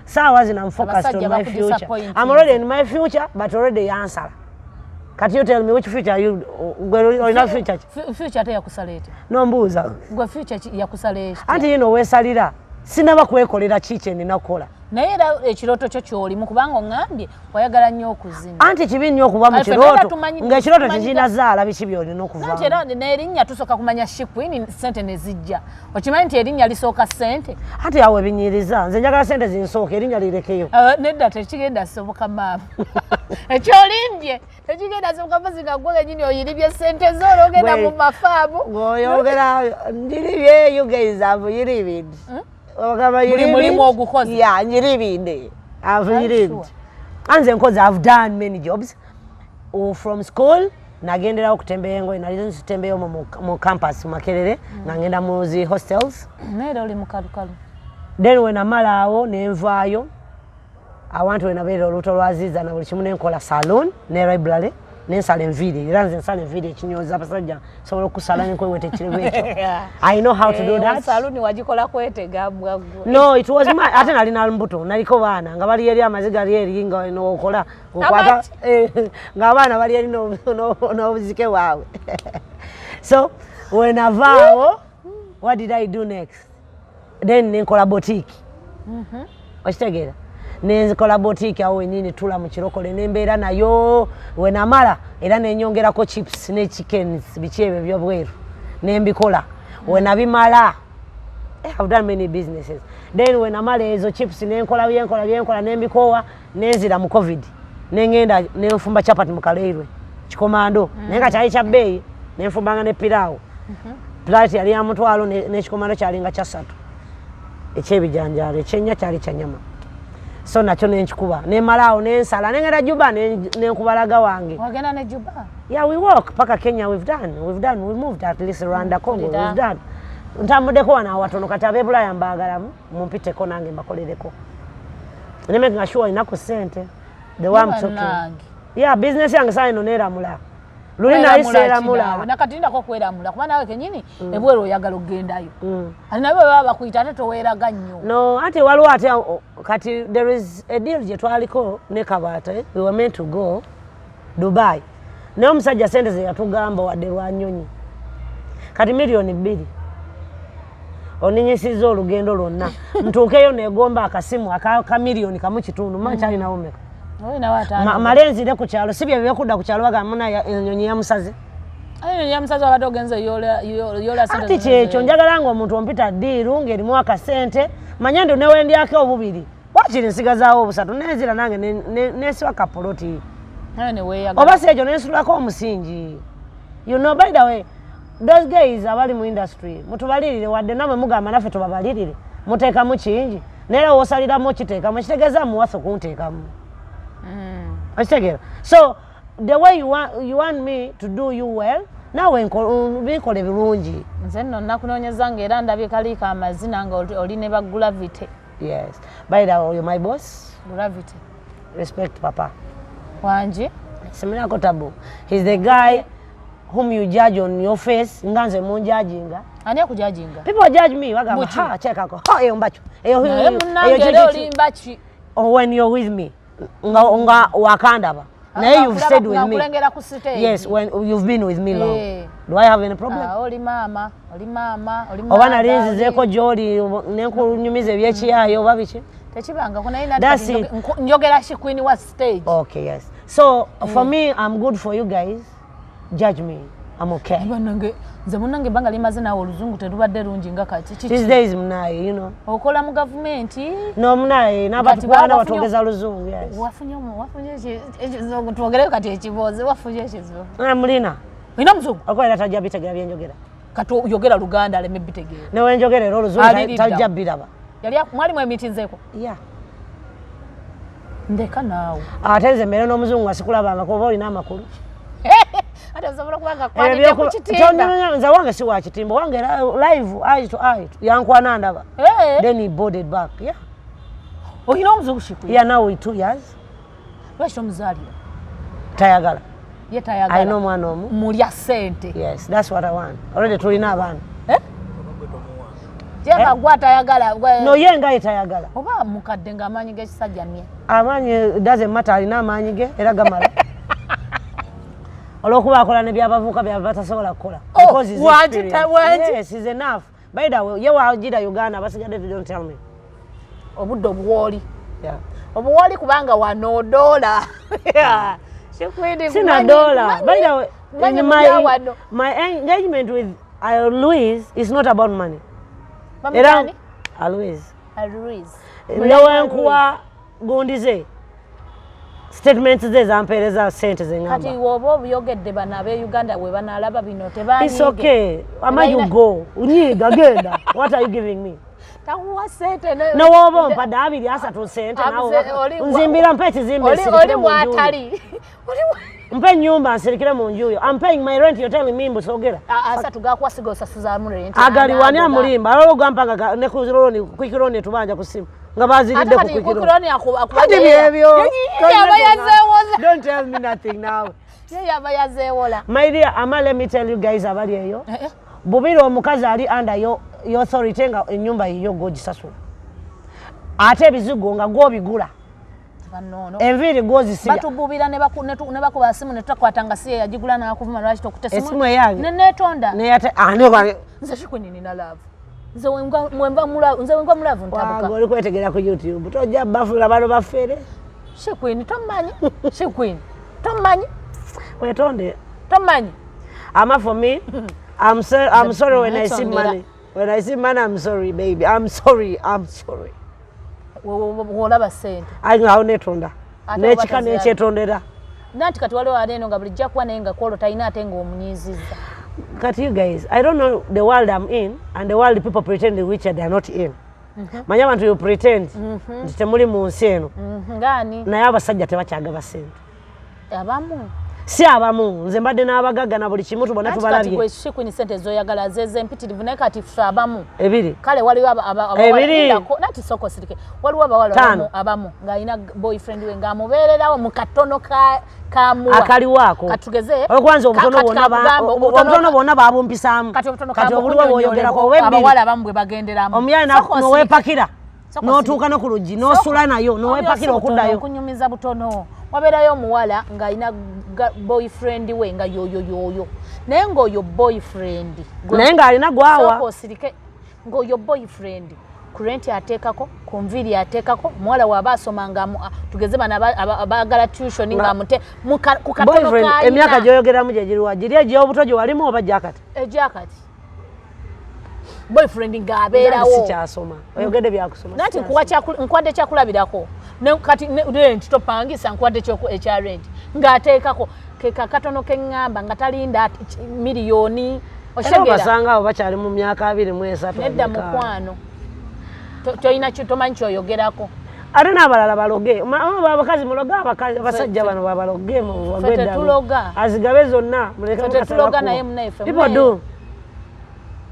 saawa zino I'm focused Abasajja on my future. bakudisappointing. I'm already in my future, but already yansala. Kati you tell me which future you gwe olina future ki? Future ate yakusala etya? Nombuuza. Gwe future yakusala etya? Anti yino weesalira, sinaba kwekolera ki kyenina kukola. Naye era ekirooto kyo kyolimu, kubanga oŋŋambye oyagala nnyo okuzina. Anti kibi nnyo okuba mu Kale ffe kirooto naye ng'ekirooto tekinazaala biki byolina Nanti okuvaamu. era n'erinnya tusooka kumanya She Queen, sente ne zijja. Okimanyi nti erinnya lisooka sente? Anti awo ebinyiriza, nze njagala sente zinsooka, erinnya lirekeyo. Nedda, tekigenda soboka maama, ekyolimbye tekigenda soboka mpozi nga gwe kenyini oyiribye sente zo olwogenda mu mafaamu. Ng'oyogera njiribye, you guys have yiribid. Ogamba Buli yiribid? mulimu ogukoze. Yeah, njiribidde. I've Are you yiribid. sure? Anze nkoze, I've done many jobs. Oh, from school nagenderawo okutembeya engoye, nali nzitembeyo mu campus mu Makerere, nga ngenda mu zi hostels. Naye era oli mukalukalu. Then wenamala awo nenvaayo awantu wenabeera olubuto lwaziiza na buli kimu, nenkola saloon ne library. Nensala enviiri, era nze nsala enviiri ekinyoza abasajja, nsobola okusala nenkweweta ekirevu ekyo. I know how to do that. Saluni wagikola kwetega mbwa ggwe. No, it was my, ate nalina mbuto, naliko baana nga bali eri, amaziga ali eri, nga nokola okwata. Amaki? Ng'abaana bali eri n'obuzike bwabwe. So wenavaawo, what did I do next? Then nenkola boutique, okitegeera? Nenzikola boutique awo wenyini tula mu kirokole, nembeera nayo. Wenamala era nenyongerako chips ne chickens, biki ebyo byobweru, nembikola. Wenabimala, I've done many businesses. Then wenamala ezo chips, nenkola byenkola byenkola, nembikowa, nenzira mu COVID, nengenda nenfumba chapati mu Kaleerwe kikomando, naye nga kyali kya bbeeyi. Nenfumbanga ne piraawo, plate yali ya 500, n'ekikomando kyalinga kya 3 ekyebijanjaalo, ekyennya kyali kya nyama. So nakyo nenkikuba, nemalaawo, nensala, nengenda Juba, nenkubalaga wange. Wagenda ne Juba? Yeah, we walk paka Kenya. We've done, we moved at least Rwanda, Congo. Mpulira. We've done, ntambuddeko wano awatono. Kati ab'ebulaaya mbaagalamu mumpiteko nange mbakolereko, ne making sure olina ku ssente the way I'm talking. Bannange. Yeah, business yange saa eno neeramula luli naye seeramula. Nakati lindako okweramula, kuba naawe kenyini ebweru oyagala okugendayo, ate naye bwe baba bakuyita ate toweeraga nnyo. No, ate waliwo ate kati there is a deal gye twaliko ne Kabaata, eh? We were meant to go Dubai, naye omusajja sente ze yatugamba wadde lwa nyonyi kati 2 miliyoni, oninyisiza olugendo lwonna ntuukeyo negomba akasimu aka 1.5 miliyoni, ma nkyalinawo meka? Oyo nawe atandika. Male nzire ku kyalo, si bye byekudda ku kyalo bagamba muna enyonyi yamusaze. Aye ennyonyi ya musaze, wabadde ogenze yola sente. Ati kyekyo njagala nga omuntu ompita deal ng'erimu akasente, manye ndi newendyako obubiri, wakiri nsigazaawo obusatu, nenzira nange nesiba kapoloti. Nawe ne weeyagala. Oba si ekyo nensulako omusingi. You know, by the way, those guys abali mu industry, mutubalirire, wadde namwe mugamba naffe tubabalirire, muteekamu kingi, naye era wosaliramu okiteekamu ekitegeeza muwasa okunteekamu, okitegeera? So the way you want me to do you well, naawe bikole birungi. Nze nno nakunoonyeza nga era ndabye kaliiko amazina nga oli ne ba Gravity. Yes, by the way, you're my boss. Gravity. Respect, papa. Wangi. Simirako tabu. He's the guy whom you judge on your face, nga nze munjudginga. Ani akujudginga? People judge me, bagamba, Buki? "Ha, chekako ha, eyo mbacho eyo." Naye Eyo munnange era kiki- olimba ki? Or when you're with me, nga wakandaba, naye you've stayed with me. Nkulengera ku stage. Yes, when you've been with me long, Eh. do I have any problem? Ah, oli maama, oli maama, oli Oba mother, nali nzizeeko gy'oli nenkunyumiza ebyekiyayo oba biki? Tekibangako, naye That's nati it. njogera shi queen wa stage. Okay, yes. So for me, I'm good for you guys. Judge me, I'm okay. Bannange, nze munnange ebbanga limaze naawe, oluzungu telubadde lungi nga kati. Kiki? These days munaye. Okola mu gavumenti. No, munaye Kati n'abatukwana baba batwogeza luzungu, yes. Wafunye ekizibu, twogereyo kati ekibuuzo, wafunye ekizibu? Ah, mulina. Olina omuzungu? Okuba era tajja bitegera byenjogera. Kati oyogera Luganda aleme bitegeera. Newenjogera era oluzungu Aliridda. tajja biraba. Yali mwalimu emitinzeeko? Yeah. Ndeka naawe. Ate nze mbeere n'omuzungu nga sikulabangako, oba olina amakulu? Ate osobola okuba nga Ebyo kwanidde ku kitimba. Nze wange si wa kitimba, wange era live, eye to eye, yankwana ndaba. Eh, Then he boarded back, yeah. Olina omuzungu kikwi? Yeah, now with 2 years. Lwaki tomuzaalira? Tayagala. Ye Alina tayagala? omwana omu. Mulya ssente. Yes, that's what I want. Already tulina abaana. Eh? Jenga gwe atayagala No, ye nga ye tayagala. Oba mukadde ng'amaanyi g'ekisajja mye. Amaanyi doesn't matter, alina amaanyi ge era gamala, olwokuba akola ne byabavubuka byaba batasobola kukola. Oh, Because he's wangi experienced. wangi. Yes, he's enough. By the way, ye wagira Uganda, abasigadde don't tell me. Obudde obuwooli. Yeah. Obuwooli, kubanga wano dola. Sina dola. By the way, manyi in wano. my engagement with Louise is not about money. Era Bamutani? Louise. Louise. Newenkuwa gundi ze, statements ze zampeereza sente Kati zeŋŋamba. woba obuyogedde, bano ab'e Uganda we banaalaba bino. It's okay. Ama you go. Unyiga genda. What are you giving me? Takuwa sente Newooba ompadde abiri asatu sente nawe nzimbira, mpa ekizimbe nsirikire oli mu nju yo. bwatali. Mpa ennyumba nsirikire mu nju yo. I'm paying my rent, you're telling me mbu sogera. Asatu gakuwa siga osasuzaamu rent. Agali wani amulimba? Alolo gampa nga ne ku loan, quick loan tubanja ku simu nga baziridde ku quick loan. Kati byebyo. Aba yazeewoza. Don't tell me nothing now. Ye yaba yazeewola. My dear Ama, let me tell you guys abali eyo, Eh, eh. bubiri omukazi ali under your authority, nga ennyumba yiyo gw'ogisasula, ate ebizigo nga gw'obigula, Bannoono enviiri gw'ozisibya. Batububira ne bakuba simu ne tutakwata nga si ye yagigula, n'akuvuma, lwaki tokute? Esimu eyange. Ne neetonda. Naye ate ani? Nze She Queen nina love. Nze nze wenva mu love ntabuka. Oli kwetegera ku YouTube, tojja bafula bano bafere. She Queen tomanyi, She Queen tomanyi. Wetonde. Tomanyi. Ama, for me, I'm sorry when I see Netondera. money. When I see money, I'm sorry, baby. I'm sorry. I'm sorry. Wolaba sente. Awo netonda. Ate Nekika oba taziraba. nekyetondera. Nanti kati waliwo ate eno nga bulijjo akuwa, naye nga kwolwo talina, ate ng'omunyiizizza. Kati you guys, I don't know the world I'm in and the world people pretend which they are not in. Manyi abantu, you pretend nti temuli mu nsi eno. Ngaani? Naye abasajja tebakyagaba sente. Abamu. Si abamu, nze mbadde n'abagagga na buli kimu tubona Anti kati tubalabye. gwe She Queen sente zoyagala zeze mpitirivu, naye kati ffe abamu Ebiri. Kale waliwo abawala Ebiri. Lindako, nati soko sirike, waliwo abawala Ttaano. abamu ng'alina boyfriend we ng'amubeererawo mu katono kamuwa. Akaliwaako. Katugeze Olwokuba obutono kati bwonna kakugambe, obutono bwonna babumpisaamu. Kati obutono Kati obuliwo bwoyogerako oba ebbiri. abawala abamu bwe bagenderamu. Omuyale Soko osirike. noweepakira Soko n'otuuka no ku luggi n'osula nayo noweepakira Oyo si butono, okuddayo. okunyumiza butono. Wabeerayo omuwala ng'alina boyfriend we nga yoyo yoyo, naye ng'oyo boyfriend Naye ng'alina gwawa. Sooka osirike. Ng'oyo boyfriend ku rent ateekako, ku nviiri ateekako, omuwala waaba asoma nga tugeze bano abaagala tuition ng'amute ku katono Boyfriend k'alina. Emyaka gyoyogeramu gye giriwa? Giri egy'obuto gye walimu oba gyakati? Egyakati, boyfriend ng'abeerawo. Sikyasoma, oyogedde byakusoma. Nanti nkuwadde kyakulabirako. Kati rent topangisa, nkuwadde ekya rent ng'ateekako ke kakatono keŋŋamba nga talinda miliyoni. Era Oshegera. obasanga abo bakyali mu myaka 23. Nedda. Emeka. Mukwano, tolina tomanyi kyoyogerako. Ate n'abalala baloge. Abakazi muloge, abasajja bano babaloge. Ffe tetuloga. Azigabe zonna, muleke. Ffe tetuloga, naye munnaye ffe People do.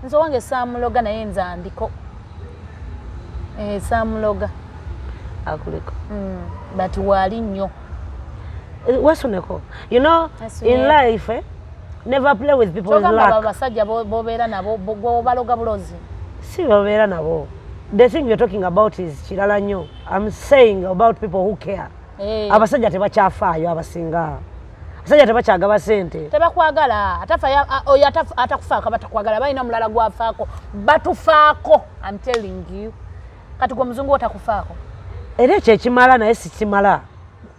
Nze owange saamuloga, naye nze andiko. Eh, saamuloga. Akuliko. But waali nnyo. Eh, wesoneko, in Wesuneko. life, eh, never play with people's Kyogamba abo luck. abasajja bobeera nabo gwobaloga bulozi? Si babeera nabo. The thing you're talking about is kirala nnyo. I'm saying about people who care. Eh. Abasajja tebakyafaayo, abasinga abasajja tebakyagaba sente. Tebakwagala. Atafayo oyo atakufaako batakwagala, balina omulala gwafaako. Batufaako, I'm telling you. Kati gwe omuzungu otakufaako? Era ekyo ekimala, naye sikimala.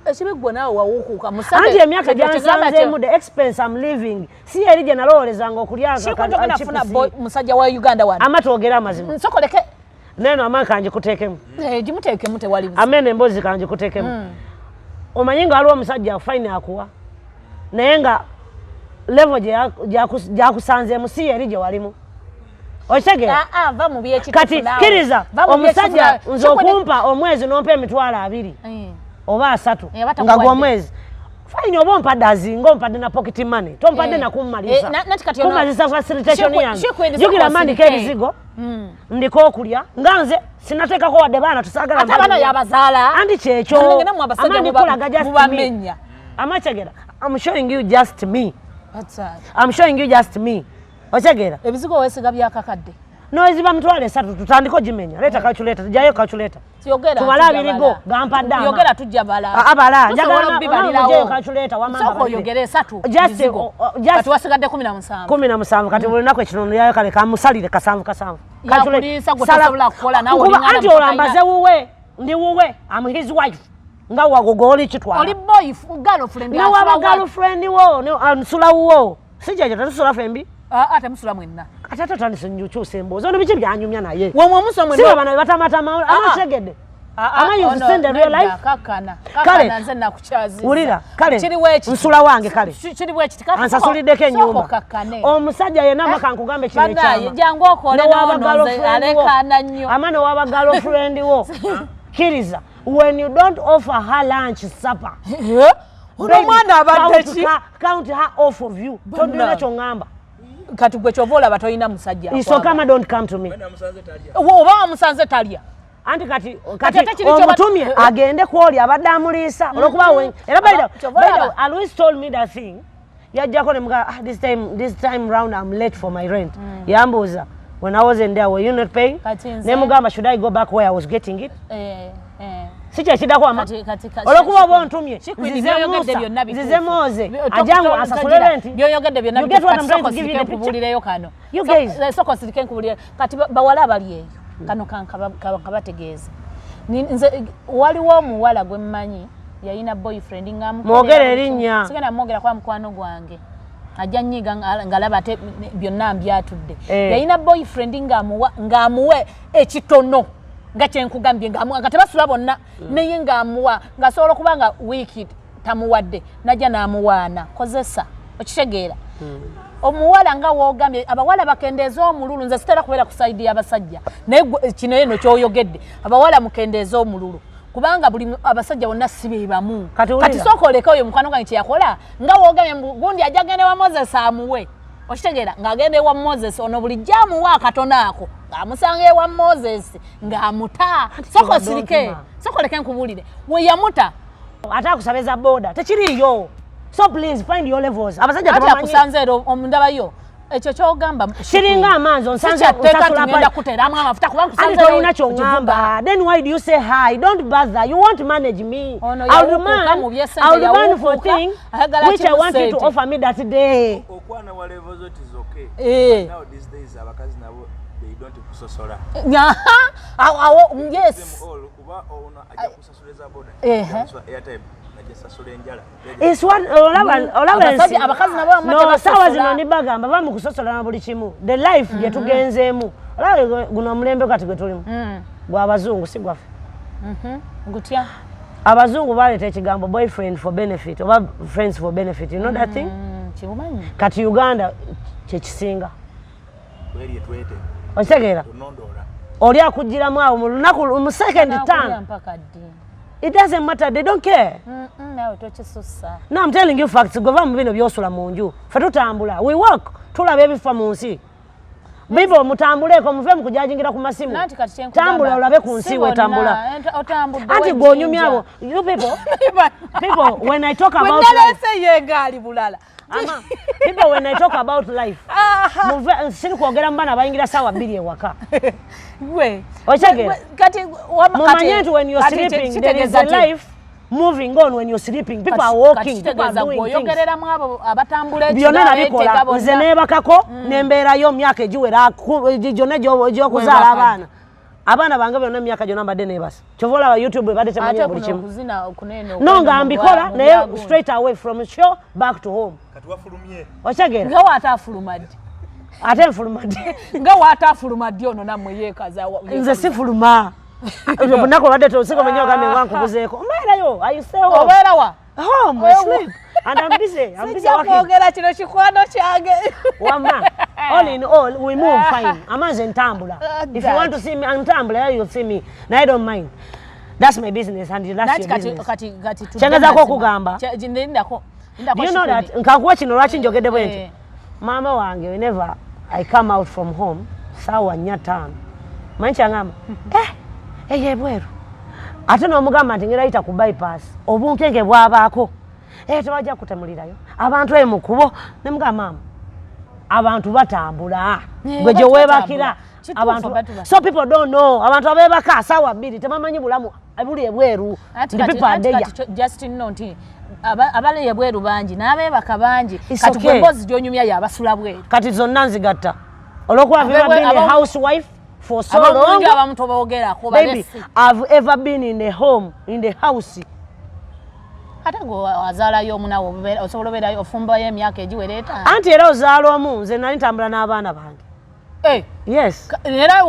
Ekibi gwe naawe wawukuuka. Anti emyaka gyansanzeemu, the expense I'm living si eri gye nalowoolezanga okulya. Togenda funa musajja wa Uganda wano. Ama twogere amazima. Nsokoleke. Neno ama kanjikuteekemu. Eh, gimuteekemu, tewali buzibu. Amene emboozi kanjikuteekemu. Omanyi nga waliwo omusajja fine akuwa, naye nga level gyakusanzeemu si yeri gye walimu, okitegeera? Ah, ah, va mu byekituufu Kati naawe. kkiriza Va mu omusajja byekituufu nze naawe. okumpa omwezi nompa 200,000 oba 30 Eh, aba nga takuwadde. gwomwezi fine, oba ompadde azinga, ompadde na pocket money, tompadde Eh. nakummalisa Eh, nati kati ono kummalisa facilitation yange. Shikwende Jjukira soko ma ndiko osirike. ebizigo, ndiko okulya, nga nze sinateekako wadde baana tusaagala. Ate abaana yabazaala. Anti kyekyo. Bannange nammwe abasajja Ama ndikulaga just me. mubamenya. Amakyegera, I'm showing you just me. What's that? I'm showing you just me, okyegera? Ebizigo weesiga byakakadde. Noeziba 300,000, tutandike ogimenya. Leeta calculator, tujjayo calculator. Yogera. Tubale Tujja abirigo bala. gampadde ama. Yogera, tujja bala. Ah, abala. Tusobola Njagala obibalirawo. omuggyeyo calculator, wamma Sooka mbabalire. oyogere esatu. Just, Bizigo. just Kati wasigadde 17. 17. Kati buli lunaku ekitundu kale kamusalire kasanvu kasanvu. Yakuliisa gwe tosobola kukola, naawe Nkuba, olingana anti muto. olambaze wuwe, ndi wuwe. I'm his wife, nga wagogooli kitwala. Oli boy girlfriend. Newaba asula girlfriend wo nsula wuwo, si kyekyo? Tetusula fembi. Ah, ah, temusula mwenna. Kati ate otandise nkyusa emboozi, ono biki byanyumya naye? Wemwe omusula Si mwenna. bano bebatamatama. Ah, ah. Amakyegedde. Ah, Ama you've ono, seen the real nedda, life? Kakkana. Kale, Kakkana, nze nakukyaziza. Wulira kale. Kiri bwekiti. Nsula wange kale. Kiri bwekiti. Ansasuliddeko Sooka ennyumba. okakkane. Omusajja yenna amaka, nkugambe kino. Bannaaye, ekyama. jangu okole Newaba n'ono, nze girlfriend wo. alekaana nnyo. Ama newaba girlfriend wo, kkiriza, when you don't offer her lunch, supper, Eh? Ono omwana abadde ki? Count her off of you. Tondina kyoŋŋamba. Kati gwe kyova olaba tolina musajja Isokama, don't come to me. Namusanze talya. Oba wamusanze talya. Anti kati Kati ate kati kiri omutumye agende kwoli abadde amuliisa olwokuba era Kyova by the olaba. way, Alois told me that thing. Yajjako ne mugaa, ah, this time round I'm late for my rent. Yambuuza, when I wasn't there, were you not paying? Kati nze- Ne mugamba, should I go back where I was getting it? Eh, eh. Si kyekiddako ama olwokuba oba ontumye Kikwini, nzize by'oyogedde Musa, byonna bituufu. nzize Moze ajangu asasule rent. By'oyogedde byonna. You get what I'm bituufu. trying to give you, the picture? Nkubuulireyo kano. You guys. Sooka osirike nkubuulire. Kati bawala abali eyo, kano kankabategeeza. Nze waliwo omuwala gwe mmanyi yalina boyfriend nga Mwogere erinnya. Sigenda mwogera kwa mukwano gwange ajja nyiga ngalaba ate byonna mbyatudde. Eh. Yalina boyfriend ng'amuwa ekitono nga kyenkugambye, ng'amuwa nga tebasula bonna, naye ng'amuwa ng'asobola okuba nga wiiki tamuwadde, najja n'amuwaana kozesa. Okitegeera? Omuwala nga woogambye, abawala bakendeeza omululu. Nze sitera kubeera ku side y'abasajja, naye kino eno kyoyogedde, abawala mukendeeza omululu, kubanga buli abasajja bonna si be bamu. Kati wulira. Kati sooka oleke oyo mukwano gwange kyeyakola, nga woogambye mbu gundi ajja agende wa Moses amuwe. Okitegeera? Ng'agenda ewa Moses ono bulijjo amuwa akatono ako, ng'amusanga ewa Moses ng'amuta. Sooka osirike. Tontuma. Sooka oleke nkubuulire we yamuta. Ate akusabeza boda tekiriiyo, so please find your levels. Abasajja Ati tebamanyi. akusanze era omundabayo ekyo kyogamba. Kiringa amanzi, onsanze Sikyateeka osasula nti ngenda kuteeramu amafuta kuba Anti nkusanze. tolina kyoŋŋamba, then why do you say hi? Don't bother, you won't manage me. Ono I will yawukuka demand, mu by'essente, I will demand for yawukuka, thing ayagala which I want you to kimu. offer me that day. Okwana wa level zo is okay. Eh. Now these days abakazi nabo they don't kusosola. Awo yes. Them all, kuba ono ajja kusasula eza boda, kusasula airtime, najja sasula enjala. It's what olaba Abakazi nabo bamma No, tebasosola. saawa zino nibagamba va mu kusosola na buli kimu. The life gye tugenzeemu, olaba guno omulembe kati gwe tulimu gw'abazungu, si gwaffe. Gutya? Abazungu baleeta ekigambo boyfriend for benefit oba friends for benefit, you know that thing? Kibumanyi. Kati Uganda kyekisinga. Kweri etwete. Okitegeera? Tonondoola. Oli akugiramu awo mu lunaku mu second Nakulya turn. mpaka ddi? It doesn't matter, they don't care. Naawe tokisussa. No, I'm telling you facts. Gweva mu bino byosula mu nju, fe tutambula, we work, tulaba ebifa mu nsi. Bibo mutambuleko, muve mu kujajingira ku masimu. Nanti kati kyenkugamba, Tambula olabe ku nsi si wetambula. bonna, otambudde Anti wejjinja. gwonyumya abo, you people, when I talk about life, Wenaleese ye egaali bulala. Ama, people, when I talk about life, muve siri kwogera mu baana abayingira 2:00 ewaka. Gwe Okitegeera? Kati Mumanye nti when you're sleeping, there is a life moving on. When you're sleeping, people are walking, people are doing things. Oyogereramu abo abatambula. Byonna nabikola. Nze neebakako nembeerayo myaka egiwera gyonna egy'okuzaala. Weebaka. Abaana bange byonna emyaka gyonna mbadde neebasa. Kyova olaba YouTube ebadde temanyira buli kimu. No, nga mbikola, naye straight away from show back to home. Kati wafulumye. Okitegeera? Nga waate afuluma ddi? Ate nfuluma ddi? Nga waate afuluma ddi? Ono nammwe yeekaza. Nze sifuluma. Obunaku obadde tosikomenya ogambye nga nkubuzeeko, mbeerayo ayiseewo. Obeera wa? Home, I sleep and I'm busy Sijja working. kwogera kino kikwano kyange. Wama, all in all, we move fine. Amanze ntambula. If you want to see me, ntambula, yeah, you'll see me. Naye I don't mind. That's my business and that's Nati your kati business. kati tudde Kyengezaako mazima. okugamba. Lindako Do you know Shukrini. that nkakuwa kino lwaki njogedde bwe nti? Eh. Maama wange, whenever I come out from home 4:00, 5:00, manyi kyangamba, eh, eyo ebweru. Ate n'omugamba nti ngenda yita ku bypass, obunkenke bwabaako, eh, tebajja kutemulirayo abantu eyo mu kkubo. Ne mugamba, maama, abantu batambula. Eh, Gwe gye abantu weebakira batambula. Kituufu, abantu abantu so people don't know, abantu abeebaka 2:00 tebamanyi bulamu buli ebweru. Anti Nti kati people are anti there. kati just know nti abali ebweru bangi n'abeebaka bangi. It's Kati okay. gwe emboozi gy'onyumya y'abasula bweru. Kati zonna nzigatta olwokuba I've ever been a housewife for so long. Ab'omunju abamu toboogerako. Baby, balesi. I've ever been in a home, in the house. Ate gwe wazaalayo omunawe, osobola obeerayo ofumbayo emyaka egiwera 5. Anti era ozaala omu, nze nali ntambula n'abaana bange. Eh, Yes. era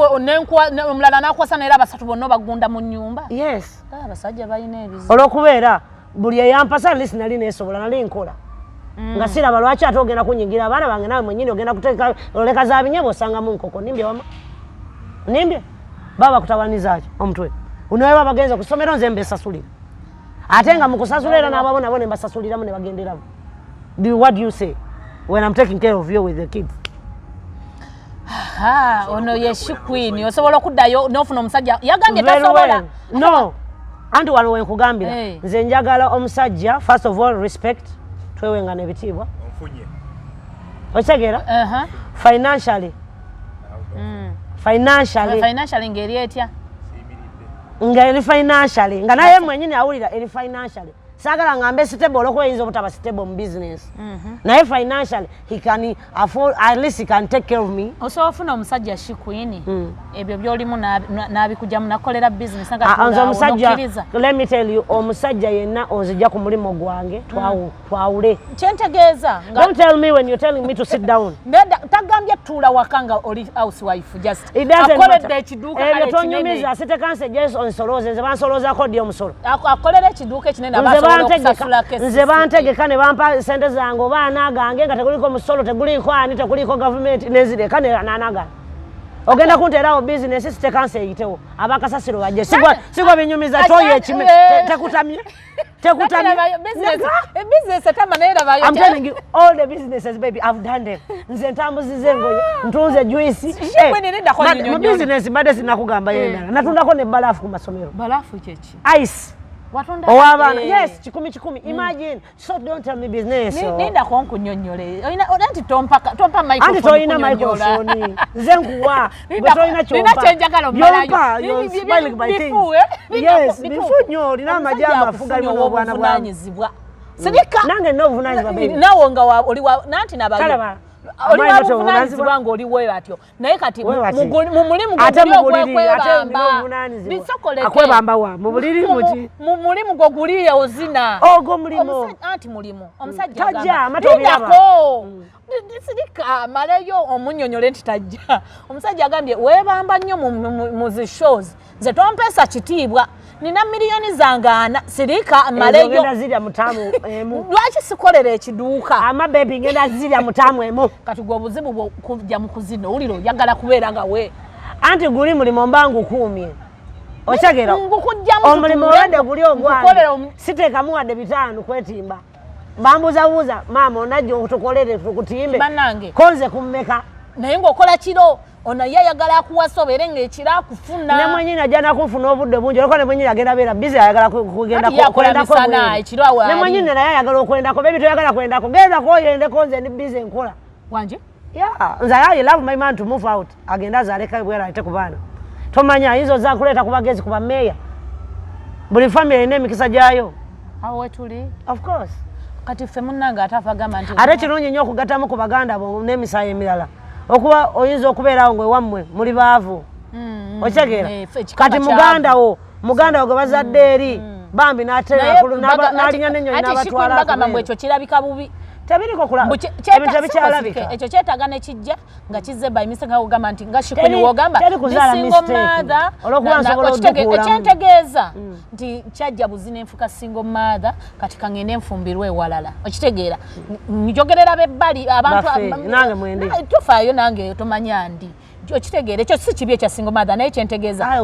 omulala n'akwasa, naera abasatu bonna obagunda mu nnyumba? Yes. Ah, abasajja balina ebizibu. Olwokubeera buli eyampasa, at least nali neesobola, nali nkola nga siraba lwaki ate ogenda kunyingira abaana bange. Nawe mwenyini ogenda kuteeka oleka za binyebwa osangamu nkoko. Nimbye wama? Nimbye? Baba bakutawanizaaki omutwe nawe? Baba bagenze ku ssomero, nze mbesasulira, ate nga mukusasula era n'ababo nabo ne mbasasuliramu ne bagenderamu. What do you say when I'm taking care of you with the kids? Aha, ono ye She Queen. Osobola okuddayo n'ofuna omusajja yagambye tasobola. No, anti wano wenkugambira nze njagala omusajja, first of all, respect, twewengana ebitiibwa. Okitegeera? Financially, financially. Financially ng'eri etya? Nga eri financially, nga naye mwenyini awulira eri financially. Saagala ngambe stable, olwokuba eyinza obutaba stable mu business, naye financially he can afford, at least he can take care of me. Osobola ofuna omusajja, She Queen, ebyo byolimu n'abikugyamu nakolera business? Ah, nze omusajja, let me tell you, omusajja yenna onzijja ku mulimu gwange, twawule. Kyentegeeza. Don't tell me when you're telling me to sit down. Tagambye tuula waka nga oli housewife, just akoledde ekiduuka. Ebyo tonyumiza. City Council je onsolooze? Nze bansoloozako ddi omusolo? Akolera ekiduuka ekinene, abasobola okusasulako. Nze bantegeka ne bampa sente zange oba anagange nga teguliko musolo, teguliko ani, teguliko gavumenti, nenzireka nanagange. Ogenda kunteerawo bizinesi, City Council eyitewo, abakasasiro bajje. Sigwa binyumiza toyo ekime tekutamye tekutamye. I'm telling you, all the businesses, baby, I've done them. Nze ntambuziza engoye, ntunze juice. Mu business mbadde sinakugamba yendala. Natundako ne balaafu ku masomero. Balaafu kyeki? Ice. Ow'abaana. Yes, 100 100. Imagine. So don't tell me business. Nindako nkunyonnyole. Anti tompa tompa microphone. Anti toyina microphone. Nze nkuwa. Gwe toyina kyompa. Nina kyenjagala omalayo. You're smiling by things. Yes, bifu nnyo. Olina amagi amafu galimu n'obwana bwamu. Sirika. Nange nina obuvunaanyizibwa, baby. Nawe nga oli wa nanti nabayo. Oli wa buvunaanyizibwa ng'oli we atyo. Naye kati mu mulimu gwo ogw'okwebamba. Bisokoleke. Akwebamba wa? Mu buliri muki? Mu mulimu gwo guli ozina. Ogwo mulimu. Anti mulimu. Omusajja tajja amata obiraba. Sirika maleyo omunnyonnyole nti tajja. Omusajja agambye weebamba nnyo mu zi shows. Nze tompeesa kitiibwa. Nina miliyoni zange 4, sirika maleyo. Ngenda zirya mutamu emu. Lwaki sikolera ekiduuka? Ama baby, ngenda zirya mutamu emu. Kati gwe obuzibu bwo kujja mu kuzina, owulira oyagala kubeera nga we. Anti guli mulimu mba ngukuumye. Okyagera? Ngukujjamu. Omulimu olwedde guli ogwange. Siteekamu wadde 500 kwetimba. Bambuzabuuza, maama onajja tukolere tukutimbe. Bannange. Konze kummeka? Naye ng'okola kiro, ono ye ayagala akuwasa obeere ng'ekiro akufuna. Ne mwenyini ajja nakunfuna obudde bungi, olwokuba ne mwenyini agenda beera busy, ayagala kugenda kwendako. Ne mwenyini naye ayagala okwendako. Baby, toyagala kwendako? Gendako oyendeko, nze ndi busy nkola. Wanje? Yeah, nze I love my man to move out, agende azaaleko ebweru alete ku baana. Tomanya, ayinza oza kuleeta ku bagezi ku bameeya. Buli family erina emikisa gyayo. Awo wetuli. Of course. Kati ffe munnange ate afa agamba nti ate kirungi nnyo okugattamu ku baganda bo n'emisaayi emirala, okuba oyinza okubeerawo ngwe wammwe muli baavu. Okitegeera? Kati muganda wo gwe bazadde eri bambi n'alinya n'ennyonyi n'abatwala. Bagamba mbu ekyo kirabika bubi. Tebiriko kulaba, ebintu tebikyalabika. Ekyo kyetaaga nekijja nga kizze by mistake, nga ogamba nti nga She Queen wogamba single mother. Ekyentegeeza nti kyajja buzina enfuka single mother, kati kangende enfumbirwe ewalala. Okitegeera? Njogerera bebbali abantu. Tofaayo, nange tomanya ndi. Okitegeera? Ekyo si kibi ekya single mother, naye kyentegeeza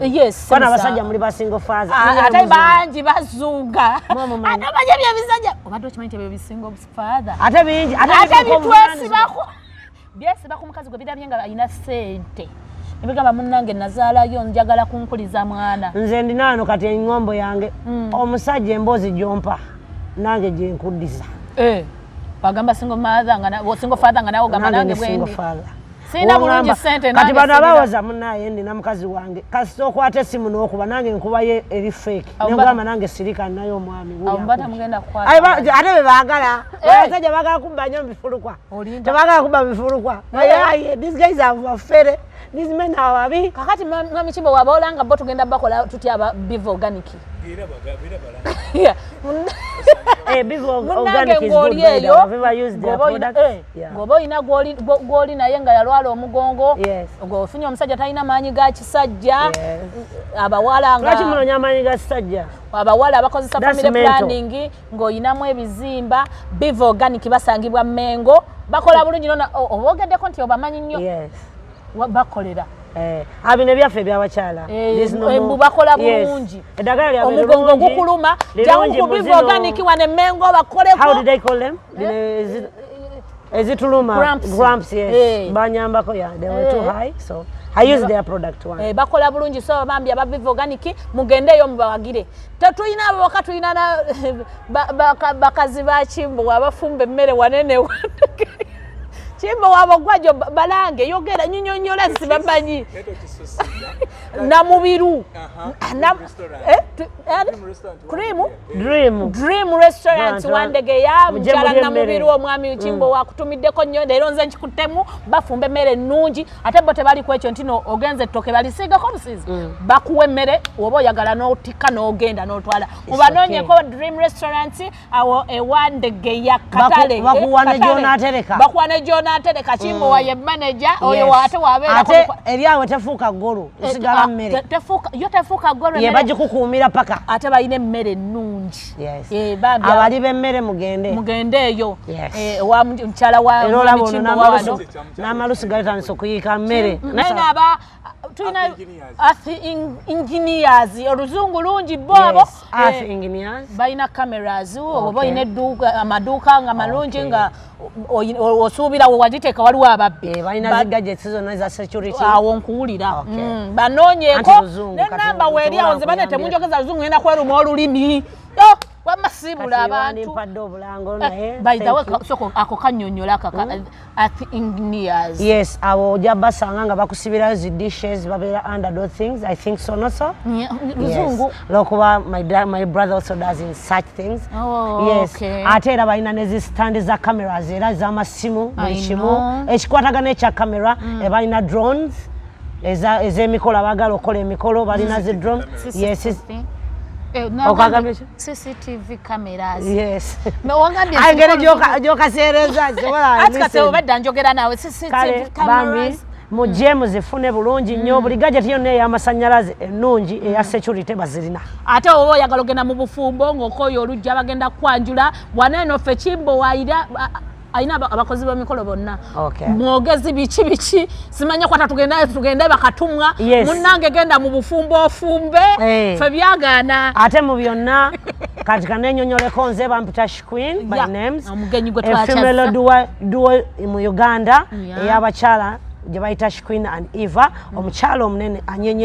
Yes, abasajja muli ba single father. Ate bangi bazunga, ate omanye ebyebisajja, obadde okimanyi nti ebyo bi single father? Ate bingi. Ate bitwesibako, byesiba ku mukazi gwe birabye nga alina ssente, nebigamba munnange nazaalayo, njagala kunkuliza mwana. Nze ndinaano kati eŋŋombo yange, omusajja emboozi gyompa nange gyenkuddiza. Eh, wagamba single mother nga single father nga nawe ogamba nange bwendi sina bulungi sente. Kati bano abawoza munaye ndina mukazi wange, kasita okwata essimu n'okuba nange nkubayo eri fake, nengamba nange sirika naye omwami. Ate be baagala eh. Abasajja baagala kubba nnyo mubifulukwa, tebaagala kubba mubifulukwa. Bayaye, these guys are bafere, these men are babi. Kakati mwami Kimbo, waba olanga bo tugenda bakola tutya aba Biva Organic? Munange ng'oli eyo, ng'oba olina gw'oli naye nga yalwala omugongo, ng'ofunye omusajja talina maanyi ga kisajja, abawala nga munoonya amaanyi ga kisajja. Abawala abakozesa family planning, ng'olinamu ebizimba, Biva Organic basangibwa Mengo, bakola bulungi. Nona obogeddeko nti obamanyi nnyo, bakolera. Eh, abino ebyaffe ebyabakyala. Embu bakola bulungi. Omugongo gukuluma, jangu ku Biva Organic wane Mengo bakoleko. How did they call them? Ezituluma. Cramps. Cramps, yes. Banyambako, yeah, they were too high, so I use their product one. Bakola bulungi. So bambi aba Viva Organic, mugendeeyo mubawagire. Tetulina abo baka, tulina na bakazi ba Kimbo abafumba emmere wanene. Kimbo wabo gwajo balange yogera nyinyonyola sibamanyi. Namubiru. Restaurant. Eh, Dream Restaurant. Cream? Dream. Dream Restaurant. Restaurant. Wandegeya. Mujje mukyala mulye emmere. Namubiru, omwami Kimbo wakutumiddeko nnyo leero. Nze nkikuttemu, bafumba emmere ennungi, ate bo tebali ku ekyo nti no ogenze ettooke balisiigako busiizi. Bakuwa emmere, oba oyagala n'otikka n'ogenda n'otwala. Mubanoonyeko Dream Restaurant awo ewandegeya katale. Bakuwa ne Katale. gy'onaatereka. Bakuwa ne gy'onaatereka. Kimbo wa ye manager oyo. Ate wabeera Ate eryawe tefuuka ggolo, esigala mmere. Yo tefuuka ggolo. Ye bagikukuumira paka. Ate balina emmere ennungi. Yes. Bambi. Abali b'emmere mugende. Mugende eyo. Yes. Wa mukyala wa Era olaba mwami ono Kimbo wa wano. n'amalusu galitandise okuyiika mmere. Naye naaba tulina Earth engineers. Earth engineers, oluzungu lungi bo abo. Yes, Earth engineers. Balina cameras oba olina edduuka, amaduuka nga malungi, nga osuubira we wagiteeka waliwo ababbi. Balina zi gadgets zonna eza security. Awo nkuwulira. Banoonyeeko. Anti luzungu, kati nenamba weeri awo. Nze bane nsobola. Temunjogeza luzungu, ngenda kweruma olulimi. Oh, wamasiibula Kati abantu. wandimpadde obulango, naye By the way, thank you. soko ako kannyonnyola aka Earth engineers. Yes, abo ojja basanga nga bakusibirayo zi dishes, babeera under those things, I think so, no, so. Luzungu. Yes. Lwokuba my brother also does in such things. Oh, yes. okay. Ate era balina ne zi stand za cameras era ez'amasimu, buli I kimu know. ekikwatagana ekya camera. Balina drones ez'emikolo, abaagala okukola emikolo balina zi drone. Yes. CCTV. Okagambye ki? CCTV cameras. Yes. Wangambye. Aye, engeri gy'okaseereza sobola. Ati kati obadde njogera naawe CCTV Kale bambi, cameras. mujje muzifune bulungi nnyo. Buli gadget yonna ey'amasannyalaze ennungi eya security bazirina. Ate oba oyagala ogenda mu bufumbo ng'okooya olujja, bagenda kwanjula waneeno. Ffe Kimbo waira alina abakozi b'emikolo bonna. Mwogezi biki biki simanya kwata, tugende tugende bakatumwa. Munnange, genda mu bufumbo ofumbe. Ffe byagaana. Ate mu byonna kati kanenyonyoleko, nze bampita Queen by names. Omugenyi gwe A female twakyazza. duo mu Uganda ey'abakyala gye bayita Queen and Eva, omukyala omunene anyenye.